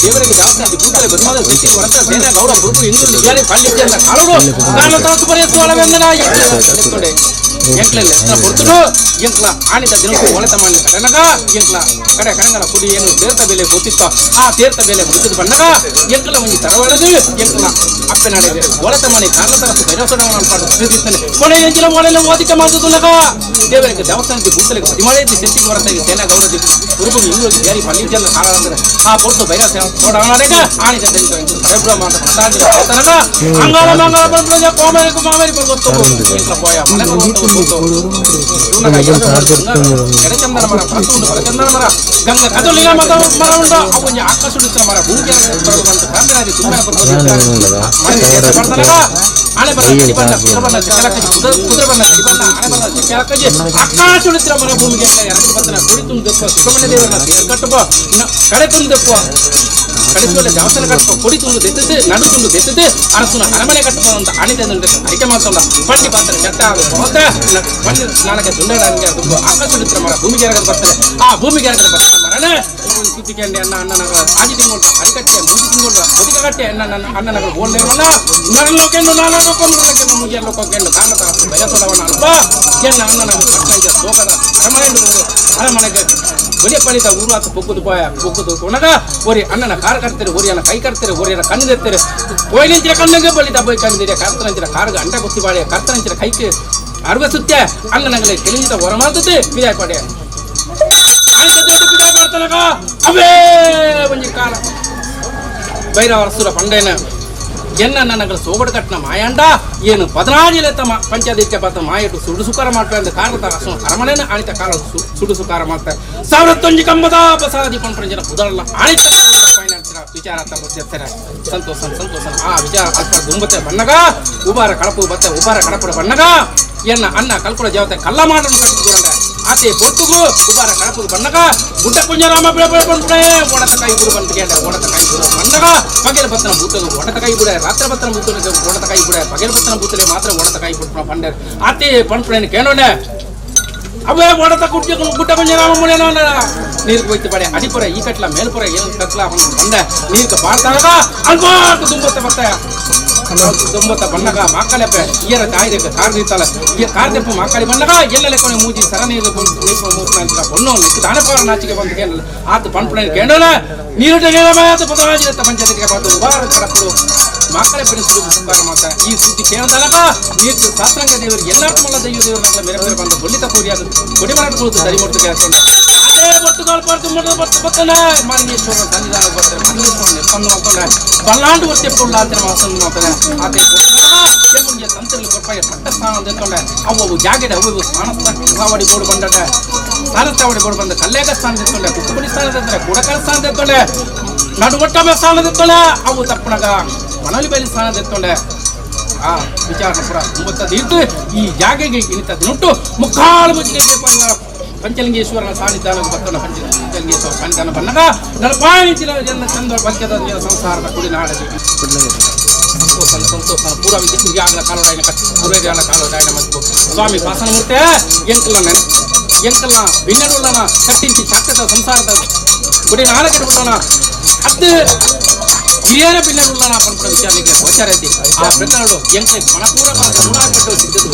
ದೇವರಿಗೆ ಜಾಸ್ತಿ ಭೂತಲೆ ಬದುಮಾದ ಸಿಟ್ಟಿ ಹೊರತ ಸೇನೆ ಗೌಡ ಗುರುಪು ಇಂದು ಬೇರೆ ಪಳ್ಳಿ ಅಂತ ಕಾಲಡು ನಾನು ತಾಸು ಬರೆಯುವ ಎಂಕ್ಲೆಲ್ಲ ಎತ್ರ ಕೊಡ್ತಡು ಎಂಕ್ಲ ಆಣಿದ ದಿನಕ್ಕೂ ಒಳೆತ ಮಾಡಿ ಕಡೆನಗ ಎಂಕ್ಲ ಕಡೆ ಕಡಂಗಲ ಕುಡಿ ಏನು ತೀರ್ಥ ಬೆಲೆ ಗೊತ್ತಿತ್ತ ಆ ತೀರ್ಥ ಬೆಲೆ ಮುಗಿದು ಬಂದಾಗ ಎಂಕ್ಲ ಒಂಜಿ ತರವಳದು ಎಂಕ್ಲ ಒಳತಮನೆ ಕಾರಣತರ ಭೈರವಸಡವನ ಪಾಡು ಕೊನೆ ಎಂಜಿನ ಒಳೆಲ್ಲ ಓದಿಕ ಮಾತುಲಕ ದೇವರಿಗೆ ದೇವಸ್ಥಾನಕ್ಕೆ ಭೂತಲಿಗೆ ಪದಿಮಾಳೆ ಶಕ್ತಿ ಹೊರತಾಗಿ ಸೇನಾ ಗೌರವ ಉರುಪು ಇಂಗ್ಲಿಷ್ ಜಾರಿ ಪಲ್ಲಿಜಲ್ಲ ಕಾಲ ಆ ಪೊರ್ತು ಭೈರವ ಸೋಡವನಾಡೇಗ ಆಣಿದ ಪರಬ್ರಹ್ಮ ಅಂತ ಮಾತಾಡಿದ ಅಂಗಾಲ ಮಂಗಳ ಬಂದ ಕೋಮರಿಗೆ ಮಾಮರಿ ಗೊತ್ತು ಪೋಯ ಮನೆ ಎಡಚಂದನ ಮರ ಪರತುಂಡು ಬಲಚಂದನ ಮರ ಗಂಗ ಕದಲಿನ ಮತ ಮರ ಉಂಡು ಅವು ಒಂಜಿ ಆಕಾಶುಡಿತ್ತಿನ ಮರ ಭೂಮಿಗೆ ಬಂತು ಬ್ರಾಹ್ಮಣರಿ ತುಂಬಾ ಆನೆ ಬರ ಕುದುರೆ ಬಣ್ಣ ಕುದುರೆ ಬಣ್ಣ ಬಣ್ಣ ಆನೆ ಬಣ್ಣ ಕೆಳಕಜಿ ಆಕಾಶುಡಿತ್ತಿನ ಮರ ಭೂಮಿಗೆ ಎರಡು ಬರ್ತನ ಕುಡಿ ತುಂದೆಪ್ಪ ಸುಬ್ರಹ್ಮಣ್ಯ ದೇವರನ್ನ ತೇರು ಕಟ್ಟಪ್ಪ ಕಡೆ ತುಂದೆಪ್ಪ ಕಡಿಸುವಲ್ಲ ದೇವಸ್ಥಾನ ಕಟ್ಟಪ್ಪ ಕೊಡಿ ತುಂಡು ದೆತ್ತದು ನಡು ತುಂಡು ದೆತ್ತದು ಅರಸುನ ಅರಮನೆ ಕಟ್ಟಪ್ಪ ಅಂತ ಅಣಿತ ಅರಿಕೆ ಮಾತಲ್ಲ ಪಂಡಿ ಪಾತ್ರ ಚಟ್ಟ ಅದು ಹೋತ ಪಂಡಿ ನಾನಕ್ಕೆ ತುಂಡಾಡಂಗೆ ಅದು ಆಕಾಶುಡಿತ್ತಿನ ಮರ ಭೂಮಿಗೆ ಎರಗದು ಬರ್ತಾರೆ ಆ ಭೂಮಿಗೆ ಎರಗದು ಬರ್ತಾರೆ ಮರನೇ ಸುತ್ತಿಕೆಂಡೆ ಅಣ್ಣ ಅಣ್ಣನಗಳ ಆಜಿ ತಿಂಗಳು ಅರಿಕಟ್ಟೆ ಮೂಜಿ ತಿಂಗಳು ಒದಿಕ ಕಟ್ಟೆ ಅಣ್ಣ ನನ್ನ ಅಣ್ಣನಗಳು ಓಡಲೇವಲ್ಲ ನರಲೋಕೆಂಡು ನಾನಲೋಕೆಂಡು ಮುಗಿಯಲೋಕೆಂಡು ಕಾರಣ ಬಯಸಲವನ ಅಲ್ಪ ಕೆನ್ನ ಅಣ್ಣನಗಳು ಪಟ್ಟಂಗೆ ಸೋಗದ ಅರಮನೆ ಅರಮನೆಗೆ வெளியப்பಳಿದ ಊರಾತ ಪೊಕ್ಕುದು ಬಾಯ ಪೊಕ್ಕುದು ಕೊನಗ ಒರಿ ಅಣ್ಣನ ಕಾರ್ ಕಟ್ತಾರೆ ಒರಿಯನ ಕೈ ಕಟ್ತಾರೆ ಒರಿಯನ ಕಣ್ಣು ತೆತ್ತಾರೆ ಕೋಯಿಲಿಂಚಿನ ಕಣ್ಣಿಗೆ ಬಳಿದ ಬೈ ಕಣ್ಣಿದೆ ಕರ್ತನಂಚಿನ ಕಾರ್ಗ ಅಂಡ ಗುತ್ತಿ ಬಾಳೆ ಕರ್ತನಂಚಿನ ಕೈಗೆ ಅರ್ವ ಸುತ್ತೆ ಅಣ್ಣನಗಲೆ ಕೆಲಿಂಜಿದ ಹೊರಮಾತದೆ ಬಿದಾಯ ಪಡೆ ಬಿದಾಯ ಮಾಡ್ತಾನಗ ಅವೇ ಒಂಜಿ ಕಾಲ ಭೈರವರಸುರ ಪಂಡೇನ ಎನ್ನ ನನಗಳ ಸೋಗಡು ಕಟ್ಟನ ಮಾಯಾಂಡ ಏನು ಪದನಾಜಿಲೆ ತಮ್ಮ ಪಂಚಾದಿತ್ಯ ಪಾತ ಮಾಯಟು ಸುಡು ಸುಕಾರ ಮಾಡ್ತಾರೆ ಅಂತ ಕಾರಣ ಅರಮನೆನ ಆಣಿತ ಕಾಲ ಸುಡು ಸುಕಾರ ಮಾಡ್ತಾರೆ ಸಾವಿರತ್ತೊಂಜಿ ಕಂಬದ ಬಸಾದಿ ಪಂಪರಂಜನ ಪುದರಲ್ಲ ಆಣಿತ ವಿಚಾರ ಅಂತ ಸಂತೋಷ ಸಂತೋಷ ಆ ವಿಚಾರ ಅಲ್ಪ ದುಂಬತ್ತೆ ಬಣ್ಣಗ ಉಬಾರ ಕಳಪು ಬತ್ತೆ ಉಬಾರ ಕಳಪಡ ಬಣ್ಣಗ ಎನ್ನ ಅನ್ನ ಕಲ್ಪುಡ ದೇವತೆ ಕಲ್ಲ ಮಾಡನ್ನು ಕಟ್ಟಿದ್ದುರಂಡ ಆತೆ ಪೊರ್ತುಗು ಉಬಾರ ಕಳಪು ಬಣ್ಣಗ ಗುಡ್ಡ ಕುಂಜರಾಮ ಬಂದ್ರೆ ಒಡತ ಕೈ ಗುಡು ಬಂದು ಕೇಳ ಒಡತ ಕೈ ಗುಡು ಬಣ್ಣಗ ಪಗೆಲ ಬತ್ತನ ಬೂತಗ ಒಡತ ಕೈ ಗುಡ ರಾತ್ರಿ ಬತ್ತನ ಬೂತನ ಒಡತ ಕೈ ಗುಡ ಪಗೆಲ ಬತ್ತನ ಬೂತಲೆ ಮಾತ್ರ ಒಡತ ಕೈ ಬಿಟ್ಟು ಪಂಡರ್ ಆತೆ ಪಂಪಣೆ ಕೇಳೋಣ ಅವೇ ಒಡತ ಗುಡ್ಡ ಗುಡ್ಡ ಕುಂಜರಾಮ ಮುಳಿಯನ ನೀರು ಹೋಯ್ತು ಬಡೆ ಅಡಿಪುರ ಈ ಕಟ್ಲ ಮೇಲ್ಪುರ ಏನು ಕಟ್ಲ ಬಂದ ನೀರ್ಗೆ ಬಾರ್ತಾಗ ಅಲ್ಪಾಟ ದುಂಬತ್ತ ಬರ್ತಾಯ ದುಂಬತ್ತ ಬಣ್ಣಗ ಮಾಕಲೆಪ್ಪ ಈಯರ ತಾಯಿದಕ್ಕೆ ಕಾರ್ ನಿಂತಲ್ಲ ಈ ಕಾರ್ ದೆಪ್ಪ ಮಾಕಾಳಿ ಬಣ್ಣಗ ಎಲ್ಲೆಲ್ಲ ಕೊನೆ ಮೂಜಿ ಸರ ನೀರು பொண்ணு தானப்பாರ ನಾಚಿಕೆ ಬಂದು ಕೇಳಲ್ಲ ಆತ ಪಂಪಣೆ ಕೇಳೋಣ ನೀರು ಪದರಾಜಿರತ್ತ ಪಂಚಾಯತ್ಗೆ பார்த்து ಉಬಾರ ಕಡಪಡು ಮಕ್ಕಳೇ ಬೆಳೆಸಲು ಉಪಕಾರ ಮಾತ ಈ ಸುದ್ದಿ ಕೇಳದಲಕ ನೀರು ಶಾಸ್ತ್ರಂಗ ದೇವರು ಎಲ್ಲಾರ್ಗೂ ಮಲ್ಲ ದೈವ ದೇವರು ಮೇರೆ ಬೇರೆ ಬಂದು ಬೊಳ್ಳಿತ ಕೋರಿಯಾದ ಕೊಡಿಮರ ಕುಳಿತು ದರಿ ಮುಟ್ಟು ಕೇಳ್ಕೊಂಡು ಅದೇ ಬರ್ತುಗಳು ಬರ್ತು ಮೊದಲು ಬರ್ತು ಬರ್ತಾನೆ ಮಾಲಿಂಗೇಶ್ವರ ಸನ್ನಿಧಾನ ಬರ್ತಾರೆ ಮಾಲಿಂಗೇಶ್ವರ ನಿರ್ಬಂಧ ಮಾಡ್ಕೊಂಡ್ರೆ ಬಲ್ಲಾಂಡು ವರ್ತಿಪ್ಪುಳ್ಳ ಅಂತ ವಾಸನ ಮಾಡ್ತಾನೆ ಆತ ಕೆಮ್ಮುಂಜೆ ತಂತ್ರಲಿ ಕೊಟ್ಪಾಯ ಪಟ್ಟ ಸ್ಥಾನ ತೆತ್ಕೊಂಡೆ ಅವು ಜಾಗಡೆ ಅವು ಸ್ಥಾನಸ್ಥಾವಡಿ ಬೋರ್ಡ್ ಬಂದಡೆ ಸ್ಥಾನಸ್ಥಾವಡಿ ಬೋರ್ಡ್ ಬಂದ ಕಲ್ಲೇಗ ಸ್ಥಾನ ತೆತ್ಕೊಂಡೆ ಕುಕ್ಕುಪಡಿ ಸ್ಥಾನ ತೆತ್ತಾರೆ ಕುಡಕಲ ಸ್ಥಾನ ತೆತ್ಕೊಂಡೆ ನಡುವಟ್ಟಮ ಸ್ಥಾನ ತೆತ್ಕೊಂಡೆ ಅವು ತಪ್ಪಣಗ ಮಣಲಿ ಬಯಲು ಸ್ಥಾನ ತೆತ್ಕೊಂಡೆ ಆ ವಿಚಾರ ಪುರ ಒಂಬತ್ತದ್ದು ಈ ಜಾಗೆಗೆ ಇನಿತ ದಿನಟ್ಟು ಮುಕ್ಕಾಲು ಮುಚ್ಚಿಗೆ ಪಂಚಲಿಂಗೇಶ್ವರನ ಸಾನ್ನಿಧಾನ ಬತ್ತನ ಪಂಚಲಿಂಗೇಶ್ವರ ಸಾನ್ನಿಧಾನ ಬನ್ನಗ ನಲಪಾಯಿಂಚಿನ ಜನ ಚಂದ ಬಲ್ಕದ ಸಂಸಾರದ ಕುಡಿನಾಡಲಿ ಸಂತೋಷ ಸಂತೋಷ ಪೂರ್ವ ವಿದ್ಯೆ ಕಾಲೋಡಾಯನ ಪೂರ್ವಜಾಲ ಕಾಲೋಡಾಯನ ಮತ್ತು ಸ್ವಾಮಿ ಪಾಸನಮೂರ್ತಿ ಎಂಕಲ್ಲ ಎಂಕಲ್ಲ ಬಿನ್ನಡುಳ್ಳನ ಕಟ್ಟಿಂಚಿ ಶಾಶ್ವತ ಸಂಸಾರದ ಗುಡಿ ನಾಲಕಡುಳ್ಳನ ಅದು ಹಿರಿಯರ ಬಿನ್ನಡುಳ್ಳನ ಪನ್ಪಡ ವಿಚಾರಣೆಗೆ ಗೋಚಾರ ಐತಿ ಆ ಪ್ರಕರಣ ಎಂಕಲೆ ಮನಪೂರ್ವಕ ಮೂಡಾಪಟ್ಟು ಸಿದ್ಧತೆ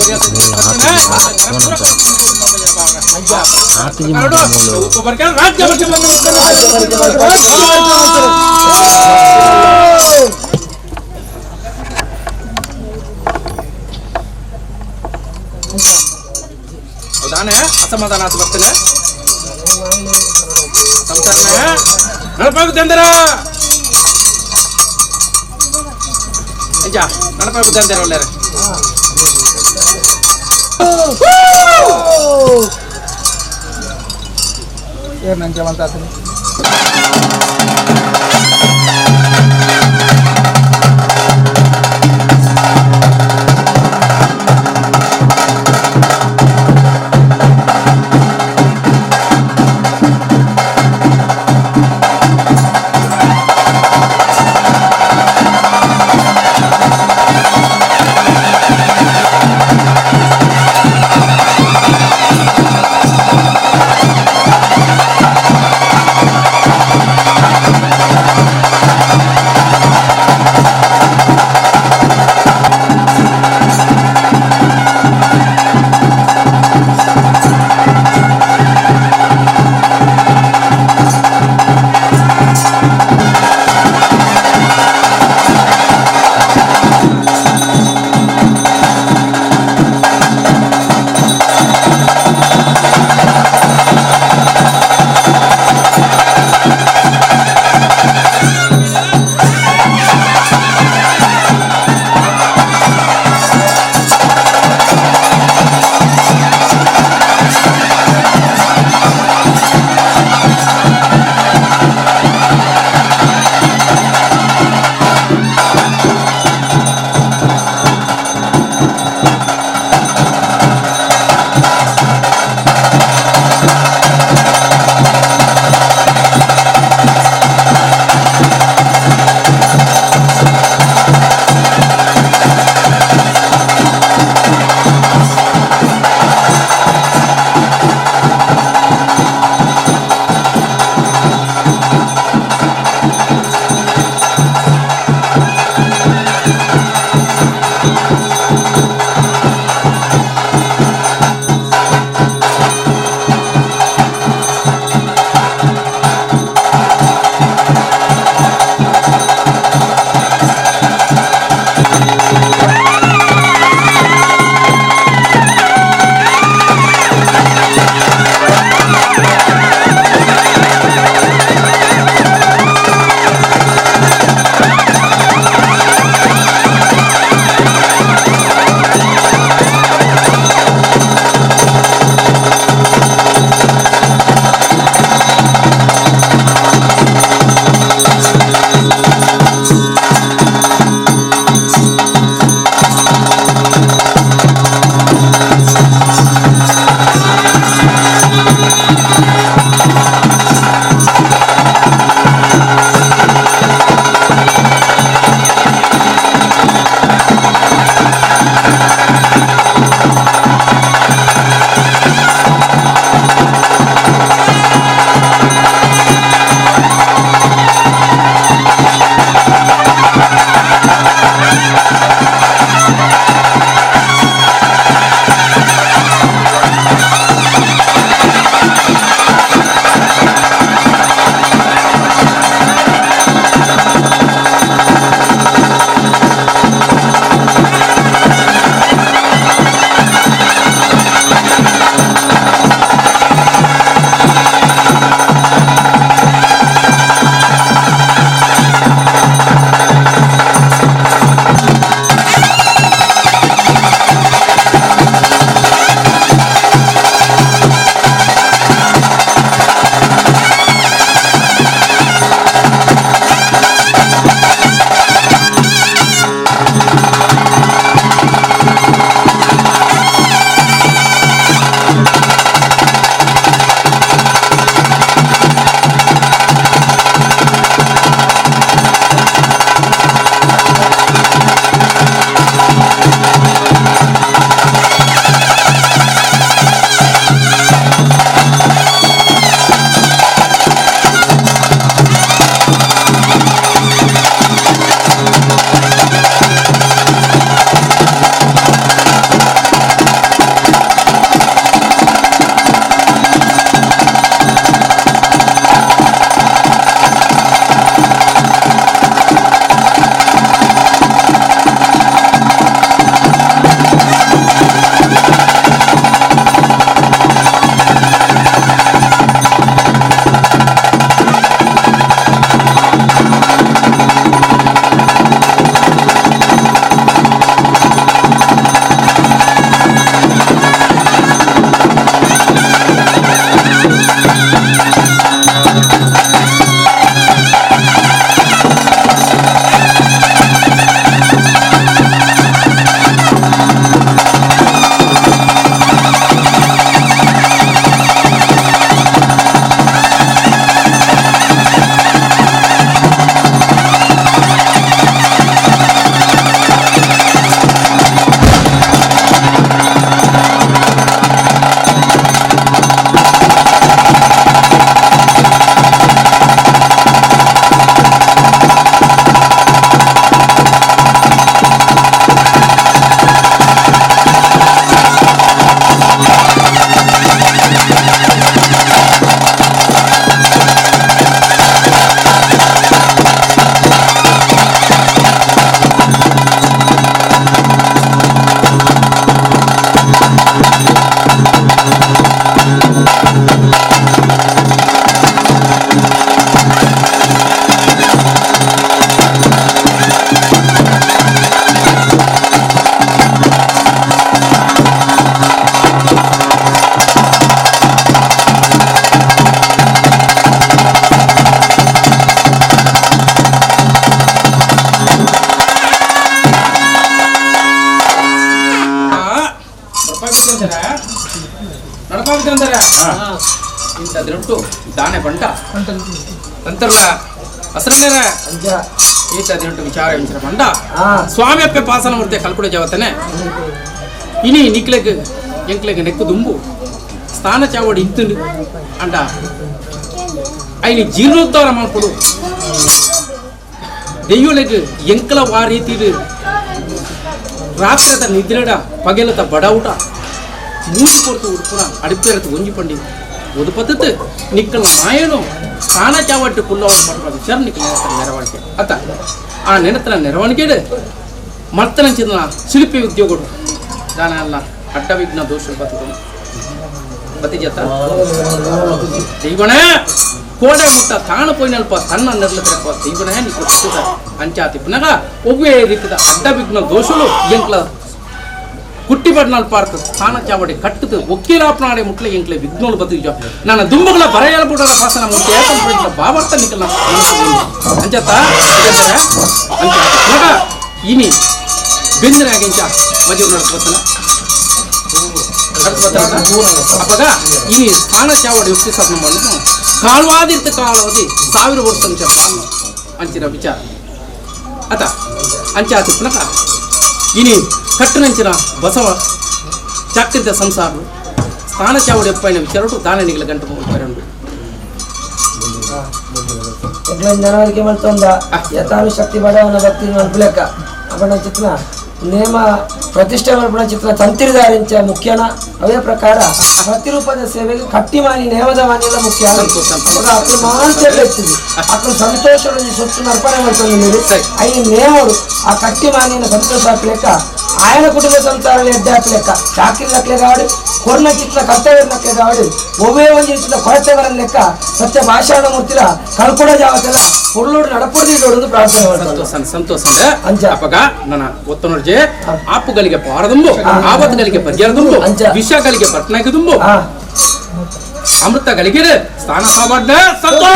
ಹೌದಾನೆ ಅಸಮಾಧಾನ ಆತು ಬರ್ತೇನೆ ಸಂಸಾರನೇ ನಡಪಾಗುತ್ತಂದ್ರ ನಡಪಾಗುತ್ತಂದ್ರೆ ಒಳ್ಳೆ
Thank
ದಿನಟ್ಟು ದಾನೆ ಬಂಟ ತಂತ್ರಲ ಹಸರನೇನ ಈತ ದಿನಟ್ಟು ವಿಚಾರ ವಿಚಾರ ಬಂಡ ಸ್ವಾಮಿ ಅಪ್ಪೆ ಪಾಸನ ಮೂರ್ತಿ ಕಲ್ಕುಡ ಜಾವತ್ತನೆ ಇನಿ ನಿಕ್ಲೆಗ್ ಎಂಕ್ಲೆಗ್ ನೆಕ್ಕು ದುಂಬು ಸ್ಥಾನ ಚಾವಡಿ ಇತ್ತು ಅಂಡ ಐನಿ ಜೀರ್ಣೋದ್ಧಾರ ಮಾಡ್ಕೊಡು ದೆಯ್ಯೊಳಗೆ ಎಂಕಲ ವಾ ರೀತಿ ರಾತ್ರಿದ ನಿದ್ರೆಡ ಪಗೆಲತ ಬಡೌಟ ಮೂಜಿ ಕೊಡ್ತು ಉಡ್ಪುನ ಅಡಿಪೇರத்து ಒಂಜಿ ಪಂಡಿ ಒದುಪತ್ತತ್ತು ನಿಕ್ಕಲ ಮಾಯನು ಸ್ಥಾನ ಚಾವಟ್ಟು ಕುಲ್ಲವನು ಪಡ್ಪ ವಿಚಾರ ನಿಕ್ಕಲ ನೆರವಣಿಗೆ ಅತ್ತ ಆ ನೆನತನ ನೆರವಣಿಗೆ ಮರ್ತನಂಚಿನ ಶಿಲ್ಪಿ ಉದ್ಯೋಗಡು ದಾನ ಅಲ್ಲ ಅಡ್ಡವಿಘ್ನ ದೋಷ ಬರ್ತದೆ ಬತ್ತಿಜತ್ತ ದೈವಣೆ ಕೋಡೆ ಮುಟ್ಟ ತಾನು ಪೋಯಿನಲ್ಪ ತನ್ನ ನೆರಳತ್ರಪ್ಪ ದೈವಣೆ ನೀ ಕೊಟ್ಟು ಅಂಚಾತಿ ಪುನಗ ಒವ್ವೇ ರೀತಿಯ ಅಡ್ಡವಿಘ್ನ ದೋಷಗಳು ಎಂಕ್ಲ ಕುಟ್ಟಿ ಬಡ್ನಾಲ್ ಪಾರ್ಕ್ ಸ್ಥಾನ ಚಾವಡಿ ಕಟ್ಟದು ಒಕ್ಕೀಲಾಪನಾಡೆ ಮುಟ್ಲೆ ಎಂಕ್ಲೆ ವಿಘ್ನೋಳು ಬತ್ತಿಜ ನನ್ನ ದುಂಬುಗಳ ಬರೆಯಲ ಬುಡರ ಭಾಷಣ ಮುಟ್ಟಿ ಏಕಂತ ಬಾಬರ್ತ ನಿಕಲ ಅಂಚತ್ತ ಅಂಚ ಪುನಗ ಇನಿ ಬೆಂದಿನಾಗಿಂಚ ಮಜೂರು ನಡ್ಕೊತನ ಅಪ್ಪಗ ಇನಿ ಸ್ಥಾನ ಚಾವಡಿ ಉಕ್ತಿ ಸಾಧನ ಮಾಡೋದು ಕಾಳುವಾದಿರ್ತ ಕಾಲವಧಿ 1000 ವರ್ಷ ಅಂಚಿನ ವಿಚಾರ ಅತ ಅಂಚಾತಿ ಪುನಕ ಇನಿ ಕಟ್ಟನಂಚಿನ ಬಸವ ಚಾಕ್ರಿದ ಸಂಸಾರ ಸ್ಥಾನ ಚಾವಡಿ ಅಪ್ಪನ ವಿಚಾರಡು ದಾನನಿಗಳ ಗಂಟು ಮೂರು
ಜನವರಿಗೆ ಮಲ್ತೊಂದ ಯಥಾನು ಶಕ್ತಿ ಬಡವನ ಭಕ್ತಿ ಮಲ್ಪುಲೆಕ್ಕ ಅಪ್ಪನ ಚಿತ್ರ ನೇಮ ಪ್ರತಿಷ್ಠೆ ಮಲ್ಪುನ ಚಿತ್ರ ತಂತಿರಿದಾರಿಂಚ ಮುಖ್ಯನ ಅವೇ ಪ್ರಕಾರ ಪ್ರತಿರೂಪದ ಸೇವೆಗೆ ಕಟ್ಟಿಮಾನಿ ನೇಮದ ಮಾನಿಯೆಲ್ಲ ಮುಖ್ಯ ಅಕ್ಕಳು ಮಾಂತೆಲ್ಲ ಇರ್ತೀವಿ ಅಕ್ಕಳು ಸಂತೋಷ ಸೊತ್ತು ಅರ್ಪಣೆ ಮಾಡ್ಕೊಂಡು ಐದು ನೇಮರು ಆ ಕಟ್ಟಿಮಾನಿಯನ್ನು ಸಂತೋಷ ಹಾಕ್ಲೆಕ್ಕ ఆయన కుటుంబ సంసారాలు ఎడ్డాపలేక చాకిరి లెక్కలే కావడు కొర్ణ చిట్ల కర్తవ్యం లెక్కే కావడు ఒవే వంజి చిట్ల కొరతవరం లెక్క సత్య భాషాణమూర్తిల కల్పడ జావతల పొర్లోడు నడపొడిదోడు ప్రార్థన
ಸಂತೋಷ ಸಂತೋಷ ಅಪ್ಪಗ ನನ್ನ ಒತ್ತನೊರ್ಜೆ ಆಪುಗಳಿಗೆ ಪಾರದುಂಬು ಆಪತ್ತುಗಳಿಗೆ ಪರಿಹಾರದುಂಬು ವಿಷಗಳಿಗೆ ಪಟ್ನಾಕಿದುಂಬು ಅಮೃತಗಳಿಗೆ ಸ್ಥಾನ ಸಾಮಾನ್ಯ ಸಂತೋಷ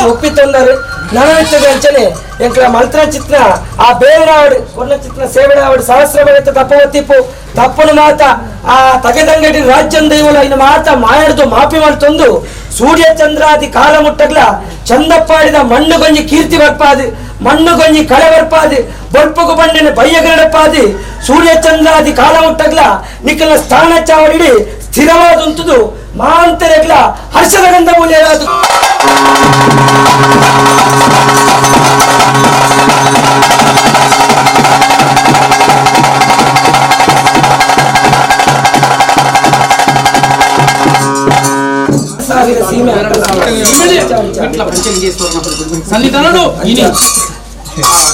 ಒಪ್ಪಿತೊಂದರು ನನವಿತ್ತದ ಅಂಚನೆ ಎಂಕ್ಲ ಮಲ್ತ್ರ ಚಿತ್ರ ಆ ಬೇವಿನಾವಡು ಕೊರ್ನ ಚಿತ್ರ ಸೇವಿನಾವಡು ಸಹಸ್ರ ಬಗೆತ ತಪ್ಪವತ್ತಿಪ್ಪು ತಪ್ಪನು ಮಾತ ಆ ತಗೆದಂಗಡಿ ರಾಜ್ಯಂ ದೈವಲ ಇನ್ನು ಮಾತ ಮಾಯಾಡ್ದು ಮಾಪಿ ಮಾಡ್ತೊಂದು ಸೂರ್ಯ ಚಂದ್ರಾದಿ ಕಾಲ ಮುಟ್ಟಗ್ಲ ಚಂದಪ್ಪಾಡಿದ ಮಣ್ಣು ಗೊಂಜಿ ಕೀರ್ತಿ ಬರ್ಪಾದು ಮಣ್ಣು ಗೊಂಜಿ ಕಳೆ ಬರ್ಪಾದು ಬೊಲ್ಪುಗು ಬಣ್ಣನೆ ಬಯ್ಯಗರಡಪ್ಪಾದಿ ಸೂರ್ಯ ಚಂದ್ರಾದಿ ಕಾಲ ಮುಟ್ಟಗ್ಲ ನಿಖಲ ಸ್ಥಾನ ಚಾವಡಿಡಿ ಸ್ಥಿರವಾದಂತುದು ಮಾಂತರೆಗ್ಲ ಹರ್ಷದ ಗಂಧ ಮೂಲ್ಯರಾದು
ಸನ್ನಿಧಾನಡು ಇನಿ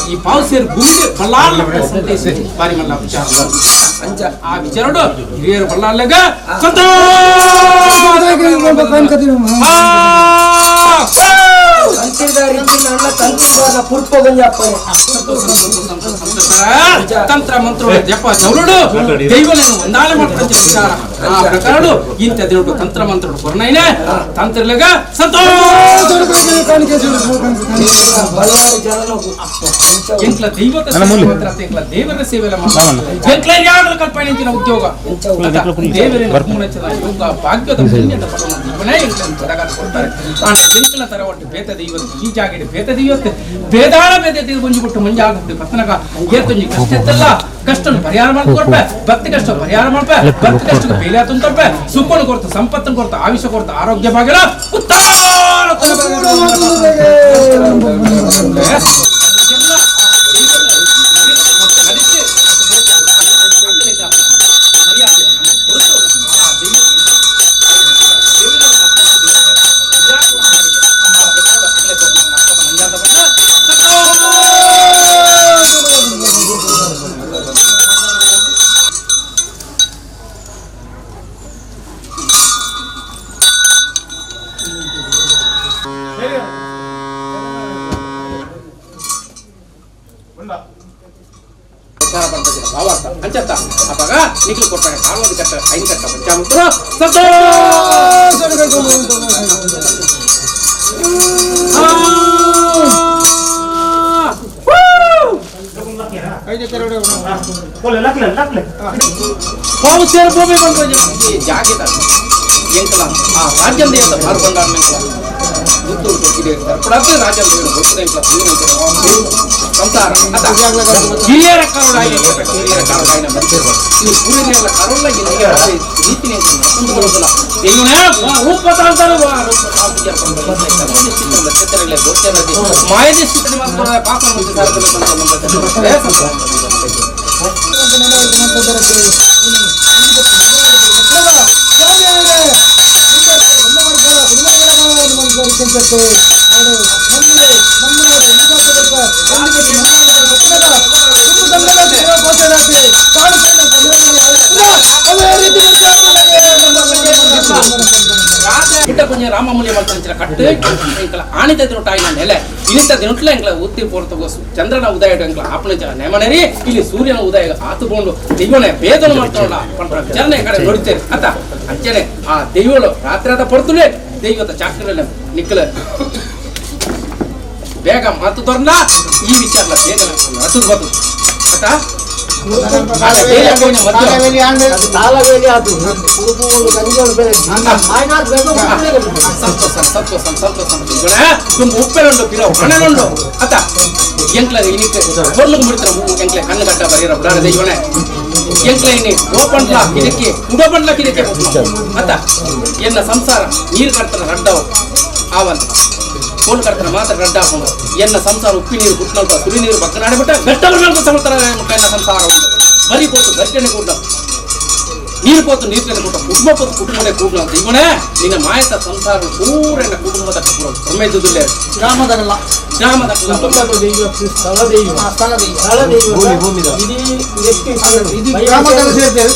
ಈ ಪಾವಸಿಯರ್ ಗುಂಡೆ ಬಲ್ಲಾರ್ಲ ಸಂತೇಶ ಬಾರಿ ಮಲ್ಲ ವಿಚಾರ ಆ ವಿಚಾರಡು ಹಿರಿಯರು ಬಲ್ಲಾರ್ಲಗ ತಂತ್ರ ಮಂತ್ರ ಜಪ ಜವರುಡು ದೈವನೇನು ಒಂದಾಳೆ ಮಾಡ್ಕೊಂಡ ವಿಚಾರ ಆ ಪ್ರಕಾರಡು ಇಂಥ ದಿನಡು ತಂತ್ರ ಮಂತ್ರಡು ಕೊರ್ನೈನೆ ತಂತ್ರಲಗ ಸಂತೋಷ. ಎಂಕ್ಲ ದೈವದ ಸೇವೆ ಮಾತ್ರ ಎಂಕ್ಲ ದೇವರ ಸೇವೆ ಎಂಕ್ಲ ಯಾರು ಕಲ್ಪನೆ ಉದ್ಯೋಗ ದೇವರ ಯೋಗ ಭಾಗ್ಯದ ಪುಣ್ಯದ ಫಲವನ್ನು ಎಂಕ್ಲ ತರಗಾಟ ಕೊಡ್ತಾರೆ. ಎಂಕ್ಲ ತರ ಒಟ್ಟು ಬೇತ ದೈವತ್ತು ಈ ಜಾಗಡೆ ಬೇತ ದೈವತ್ತು ಬೇದಾಳ ಬೇದ ಗೊಂಜಿ ಕೊಟ್ಟು ಮಂಜ ಆಗುತ್ತೆ ಪತ್ತನಗ ಏತೊಂಜಿ ಕಷ್ಟ ಇತ್ತಲ್ಲ ಕಷ್ಟ ಪರಿಹಾರ ಮಾಡ್ಕೊಡ್ಪೆ ಭಕ್ತಿ ಕಷ್ಟ ಪರಿಹಾರ ಮಾಡ್ಪೆ ಭಕ್ತಿ ಕಷ್ಟಕ್ಕೆ ಬೇಲೆ ತುಂತರ್ಪೆ ಸುಖನ ಕೊಡ್ತು ಸಂಪತ್ತನ್ನು ಕೊಡ್ತು ಆಯುಷ್ಯ ಕೊಡ್ತು ಆರೋಗ್ಯ ಭಾಗ್ಯನ ಉತ್ತರ ಅಂಚತ್ತ ಅಪ್ಪಾಗ ನಿಖಲು ಕೊಡ್ತಾನೆ ಕಾಲೋದು ಕಟ್ಟ ಐದು ಕಟ್ಟ ಪಂಚಾಮೃತರು ಜಾಗೆದ ಎಂಕಲ ಆ ರಾಜ್ಯದ ಬಾರು ಸಂಸಾರ ಹಿರಿಯರ ಕಾರೋಡಾಗಿ ಹಿರಿಯರ ಕಾರೋಡಾಗಿ ಹಿರಿಯರ ಕಾರೋಡ ರೀತಿನೇ ರಾಮಮೂಲ್ಯ ಕಟ್ಟು ಆಣಿತ ದಿನೊಟ್ಟಾಯಿನ ನೆಲೆ ಇನಿತ ದಿನೊಟ್ಲ ಎಂಕ್ಲ ಉತ್ತಿ ಪೋರ್ತಗೋ ಚಂದ್ರನ ಉದಯ ಎಂಕ್ಲ ಆಪಣ ನೆಮನೆರಿ ಇಲ್ಲಿ ಸೂರ್ಯನ ಉದಯ ಆತುಕೊಂಡು ದೈವನೇ ಭೇದನ ಮಾಡ್ತಾವಲ್ಲ ಪಂಡ ಚರಣೆ ಕಡೆ ನೋಡ್ತೇವೆ ಅತ್ತ ಅಂಚನೆ ಆ ದೈವಳು ರಾತ್ರಿ ಆದ ಪೊರ್ತುಲೆ ದೈವದ ಚಾಕ್ರಲೆ ನಿಕ್ಕಲ ಬೇಗ ಮಾತು ತೋರ್ಲ ಈ ವಿಚಾರ ಬೇಗ ಹತ್ತದ ಬದು ಅತ್ತ ಉಪ್ಪೇನುಂಡು ಅತ್ತ ಎಂಕ್ಲ ಇನಿಕ್ ಪೊರ್ಲುಗು ಮುಡಿತರ ಎಂಕ್ಲೆ ಕಣ್ಣು ಕಟ್ಟ ಬರೀರ ಬುಡಾರ ದೈವನೇ ಎಂಕ್ಲ ಇನಿ ಓಪಂಡ್ಲ ಇದಕ್ಕೆ ಉಡಪಂಡ್ಲ ಇದಕ್ಕೆ ಅತ್ತ ಎನ್ನ ಸಂಸಾರ ನೀರು ಕಟ್ತಾರ ರಡ್ಡವು ಆವಂತ ಕೋಲ್ ಕಟ್ತಾರ ಮಾತ್ರ ರಡ್ಡ ಹಾಕೊಂಡು ಎನ್ನ ಸಂಸಾರ ಉಪ್ಪಿ ನೀರು ಗುಟ್ನಲ್ಪ ಸುಳಿ ನೀರು ಬಕ್ಕನಾಡಿಬಿಟ್ಟ ಗಟ್ಟವರ ಸಮರ್ತಾರ ಎನ್ನ ಸಂಸಾರ ಉಂಟು ಬರಿ ಪೋತು ಗಟ್ಟೆನೆ ಕೂಡ ನೀರು ಪೋತು ನೀರು ಕೂಟ ಕುಟುಂಬ ಪೋತು ಕುಟುಂಬನೇ ಕೂಡ್ಲ ಅಂತ ಇವನೇ ನಿನ್ನ ಮಾಯತ ಸಂಸಾರ ಪೂರ ಎನ್ನ ಕುಟುಂಬದ ಪ್ರಮೇಯದುಲ್ಲೇ
ಗ್ರಾಮದಲ್ಲ
ಗ್ರಾಮದ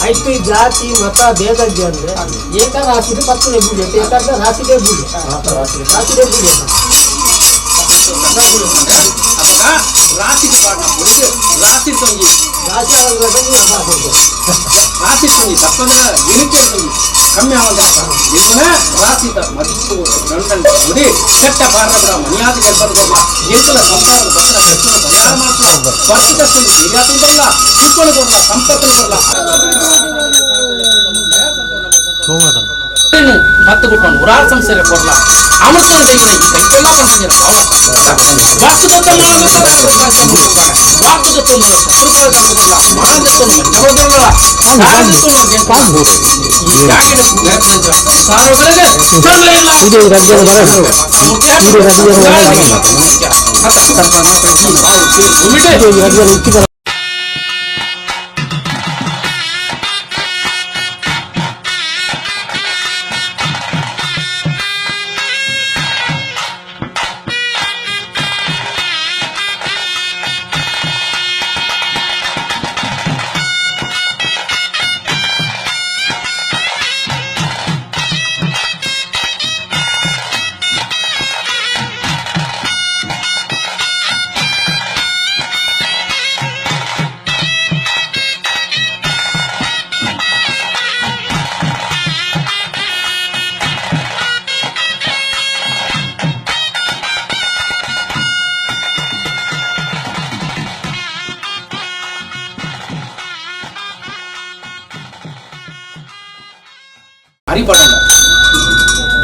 ಐದು ಜಾತಿ ಮತ ಭೇದ ಅಂದ್ರೆ ಏಕ ರಾಶಿಗೆ ಪತ್ತನೇ ಬೂಡಿ ಏಕ ರಾಶಿಗೆ ಬೂಡಿ ರಾಶಿಗೆ ಬೂಡಿ
ರಾಶಿಗೆ ಪಾಠ ರಾಶಿ ತೊಂಗಿ
ರಾಶಿ
ರಾಶಿ ತೊಂಗಿ ತಪ್ಪಂದ್ರೆ ಎಣಿಕೆ ತೊಂಗಿ ಕಮ್ಮಿ ಆವಂದ್ರೆ ರಾಶಿ ಮದಿಪ್ಪು ನೋಡಿ ಕೆಟ್ಟ ಬಾರ ಮನಿಯಾದ ಗೆಲ್ಬಲ್ಲ ಎಂತಲ ಸಂಸಾರದ ಬತ್ತನ ಕಷ್ಟನ ಪರಿಹಾರ ಮಾಡ್ತಾರ ಬರ್ತಿ ಕಷ್ಟ ಹಿರಿಯಾತಂದಲ್ಲ ತಿಳ್ಕೊಂಡು ಕೊಡಲ್ಲ ಸಂಪತ್ತನ್ನು ಕೊಡಲ್ಲ பத்து குட்டம் ஒரு ஆள் சம்சார போடலாம் அமிர்தம் தெய்வனை கைப்பெல்லாம் பண்றீங்க வாக்கு தத்தம் வாக்கு தத்துவம் மானதத்துவம்.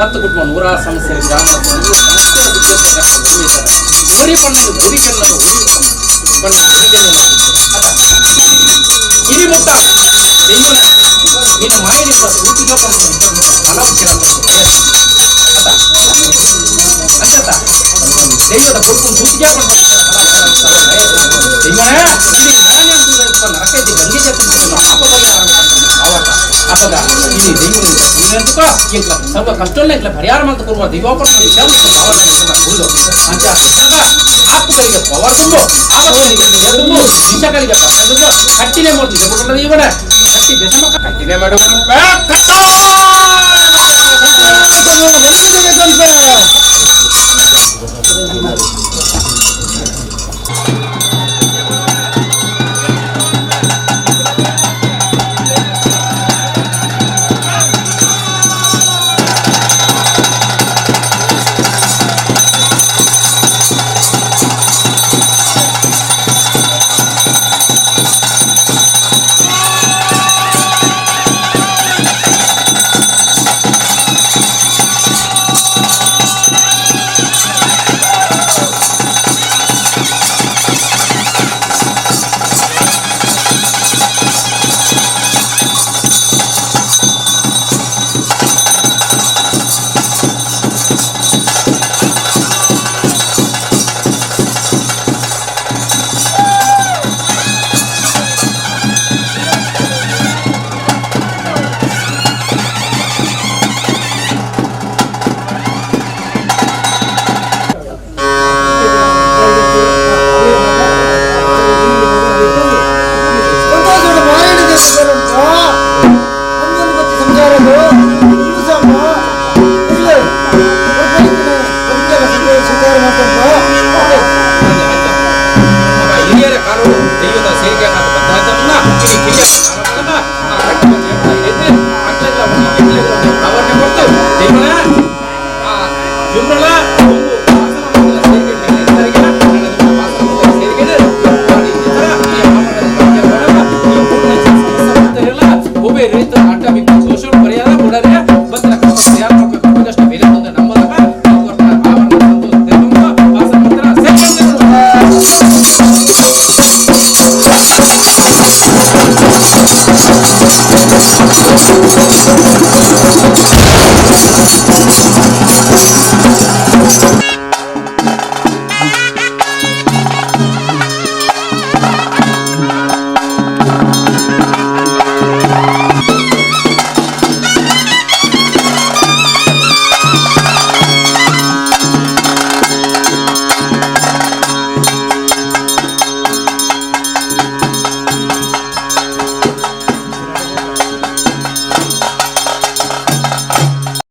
10 ಕುಟುಂಬ 100 ಸಮಸ್ಯೆ ಗ್ರಾಮ ಸಮಸ್ಯೆ ಉರಿ ಪಣ್ಣು ಉರಿ ಕೆನ್ನ ಉರಿ ಪಣ್ಣು ಉರಿ ಕೆನ್ನ ಅತ ಇರಿ ಮುಟ್ಟ ದೈವನ ನಿನ್ನ ಮಾಯಿನ ಸೂತಿಗೆ ಪಣ್ಣು ಹಲವು ಅತ ಅಂಚತ ದೈವದ ಕೊಡ್ಕೊಂಡು ಸೂತಿಗೆ ಪಣ್ಣು ದೈವನೇ ಇಲ್ಲಿ ನಾನೇ ಅಂತ ನರಕೈತಿ ಗಂಗೆ ಜೊತೆ ಪಾಪ ಪರಿಹಾರ ಆವಟ ಅಪಗ ಇಲ್ಲಿ ದೈವನ ಅಂತಕ ಇಂಕ್ಲ ಸರ್ವ ಕಷ್ಟೊಲ್ಲ ಇಂಕ್ಲ ಪರಿಹಾರ ಅಂತ ಕೊಡುವ ದೈವೋಪನ ಗುರುದು ಅಂಚ ಆತ್ಮಗಳಿಗೆ ಪವರ್ ತುಂಬು ಆವತ್ತರಿಗೆ ತುಂಬು ವಿಷಗಳಿಗೆ ತುಂಬು ಕಟ್ಟಿನೇ ಮೂರ್ತಿ ಜಪುಟದ ಇವನ ಕಟ್ಟಿ ದಶಮ ಕಟ್ಟಿನೇ ಮಾಡುವ ಕಟ್ಟ